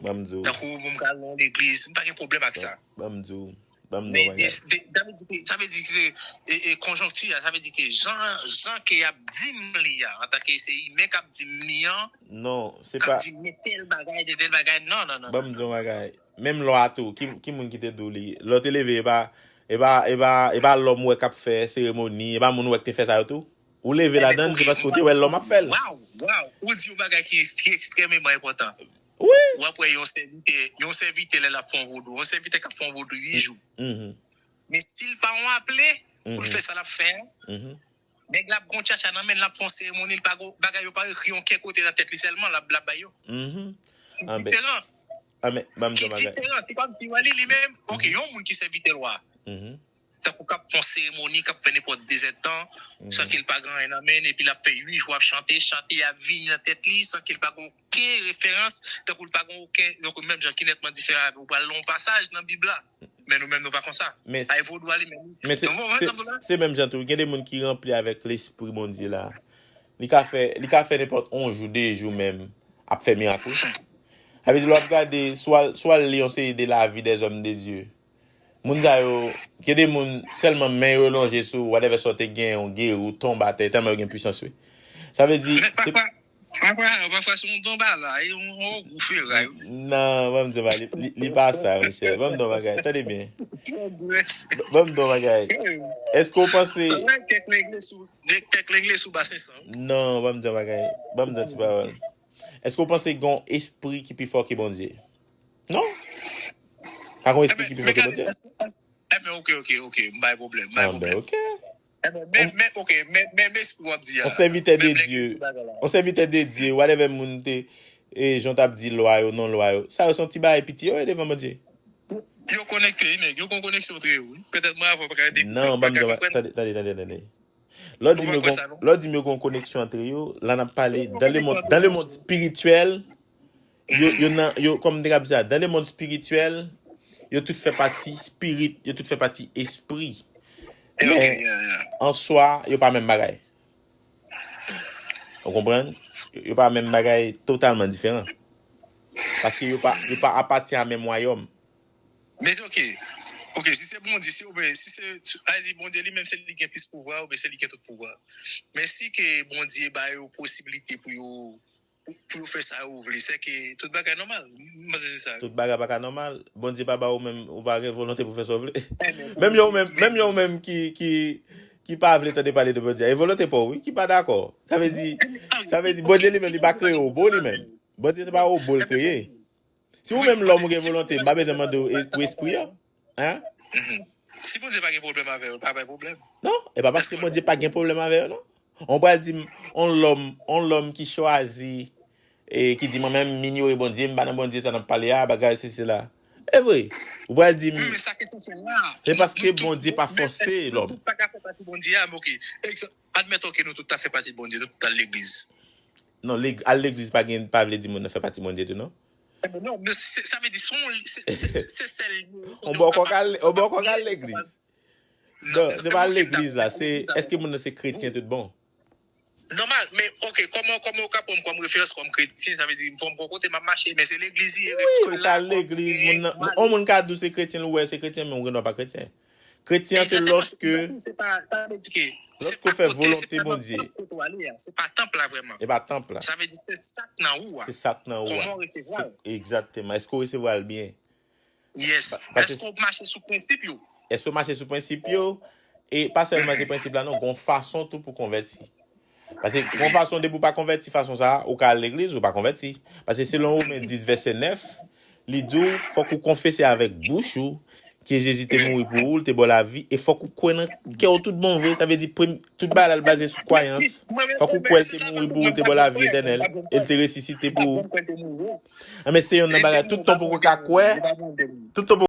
Ban m di w. Tankou pou m ka al nan yon legliz, m pa gen pwoblèm ak sa. Ban m di w. Ban m di w yon bagay. Sa vle di ke, sa vle di ke se e, e, konjonkti a, sa vle di ke jan, jan ke y ap di m li a, antanke se imen k ap di m li an, non, se pa. K ap di m men tèl bagay, de tèl bagay, non, non, non. Ban m di w yon bagay. Menm lwa tou, ki, ki moun ki te di w li? Lè w te leve, e pa, e pa, e pa, e pa lòm ou wè k ap fè seremoni, e pa moun ou wè k te fè sa yo tou? Ou leve ladan l, se paske w te wè lòm ap fè l. Waw, waw, ou di yon bagay ki, ki ekstrèmeman enpòtan. Wi. W ap wè yon sèvitè, yon sèvitè lè l ap fè yon vodou, yon sèvitè k ap fè yon vodou uit jou. Men si l pa yon aple pou l fè sa l ap fè a, nèg la ap gen yon tchatcha nan men l, l ap fè yon seremoni, l pa gen bagay yo pa ekri yon ken kote nan tèt li, sèlman l ap, l ap bay yo. Li diferan. Ki diferan, se kòmsi li menm, oke, yon moun ki sèvitè lwa. tankou k ap fè yon seremoni, k ap fè nenpòt dezèdtan, san ke l pa gen anyen nan men l, epi l ap fè uit jou ap chante, chante a ap vini nan tèt li, san ke l pa gen okenn referans, tankou l pa gen okenn, tankou menm jan ki nètman diferan avè w, ou pral nan yon pasaj nan Bib la. Men nou menm, nou pa konsa. Men, ay vodou a li menm. Men se, se, se menm jan tou. Gen de moun ki ranpli avèk Lespri Bondye la. Li ka fè, li ka fè nenpòt yon jou, de jou menm, ap fè mirak, wi. Sa vle di, lè w ap gade, swa, swa l li yon seri de lavi dèzòm de Dye. Moun sa yo, gen de moun, sèlman men yo lonje sou, whatever sa w te gen, ou geri, ou tonbe atè, tèlman yo gen pwisans, wi. Sa vle di, se, Papa, papa, se yon tonba la, e yon, yon gwo feray, wi. Non, ban m di w bagay, li, li, li pa sa, monchè. Ban m di w bagay, tande byen. Ban m di w bagay. Èske w panse Kèk lengle sou, kèk lengle sou basen san. Non, ban m di w bagay. Ban m di w ti pawòl. Èske w panse gen yon espri ki pi fò ke Bondye? Non. Pa gen yon espri ki pi fò ke Bondye. Enben, ok, ok, ok, m bay pwoblèm, m bay pwoblèm. Ah, ben, ok. Enben, men, men, ok, men, men, men espri w ap di a. On sèvitè de Dye, on sèvitè de Dye, whatever moun te, e, jan w t ap di lwa yo, non lwa yo. Sa yo se yon ti bagay piti yo ye devan Bondye. Yo konekte, wi, nèg. Yo gen yon koneksyon antre yo, wi. Petèt mwen avè w pa ka de-, non, pa ka konprann. Tande, tande, tande, tande. Lè w di m yo gen, lè w di m yo gen yon koneksyon antre yo, la n ap pale dans le monde, dans le monde spirituel, yo, yo nan, yo, kòm m te ka di sa, dans le monde spirituel, yo tout fè pati spirit, yo tout fè pati espri. Men, an swa, yo pa menm bagay. Ou konprann? Yo, yo pa menm bagay, totalman diferan. Paske yo pa, yo pa apatyen a menm wayòm. Men se ok. Ok, si se Bondye, si, oubyen si se, si, a di Bondye li menm se li gen plis pouvwa, oubyen se li gen tout pouvwa. Men si ke Bondye ba yo posibilite pou yo, pou, pou yo fè sa yo vle, se ke tout bagay nòmal. M panse se sa. Tout bagay pa ka nòmal. Bondye pa ba ou menm, ou pa gen volonte pou fè sa w vle. Menm jan ou menm, menm jan ou menm ki, ki, ki pa vle tande pale de Bondye. E volonte pa w, wi, ki pa dakò. Sa vle di, sa vle di, Bondye li menm, li pa kreye wobo li menm. Bondye se pa wobo l kreye. Si ou menm lòm ou gen volonte, m pa bezwen mande w e-, pou espri a. Hein? Si Bondye pa gen pwoblèm avè yo, pa bay pwoblèm. Non, e pa paske Bondye pa gen pwoblèm avè yo, non. On pral di m, on lòm, on lòm ki chwazi, e ki di, "Mwen menm, m inyore Bondye, m pa nan Bondye, sa n ap pale a, bagay, se, se la." E vre, ou pral di m, se paske Bondye pa fòse lòm. Tout pa ka fè pati Bondye a, men ok. Admeton ke nou tout ta fè pati Bondye, nou tout al legliz. Non, leg-, al legliz pa gen, pa vle di moun nan fè pati Bondye tou, non. Non, men se, sa vle di, se yon, se, se, se, se sèl. On bò kò k al, on bò kò k al legliz. Non, se pa legliz la, se, èske moun nan se kretyen tout bon? Nòmal, men, ok, kòman, kòman ou ka pran m kòm referans kòm kretyen, sa vle di, m pran m kòm kote m ap mache, men se legliz li ye. Wi, ou ka al legliz, moun nan, on moun ka di w se kretyen, l wè se kretyen, men ou gen dwa pa kretyen. Kretyen se lòske, lòske w fè volonte Bondye. Se pa tanp la vrèman. E pa tanp la. Sa vle di se sa k nan ou a. Se sa k nan ou a. Kòman w resevwa l? Egzakteman. Èske w resevwa l byen? Yes. Èske w mache sou prensip yo? Èske w mache sou prensip yo? E pa sèlman se prensip la non, gon fason tou pou konvèti. Paske gon fason depi w pa konvèti fason sa a, ou ka al legliz, ou pa konvèti. Paske selon Women dis vèsè nèf, li di w, fòk ou konfese avèk bouch ou ke Jezi te mouri pou ou, l te ba w lavi, e fòk ou kwè nan kè w tout bon vre. Sa vle di, premye, tout bagay la, l baze sou kwayans. Fòk ou kwè l te mouri pou ou, l te ba w lavi etènèl, e l te resisite pou ou. Enben, se yonn nan bagay, tout tan pou ou ka kwè, tout tan pou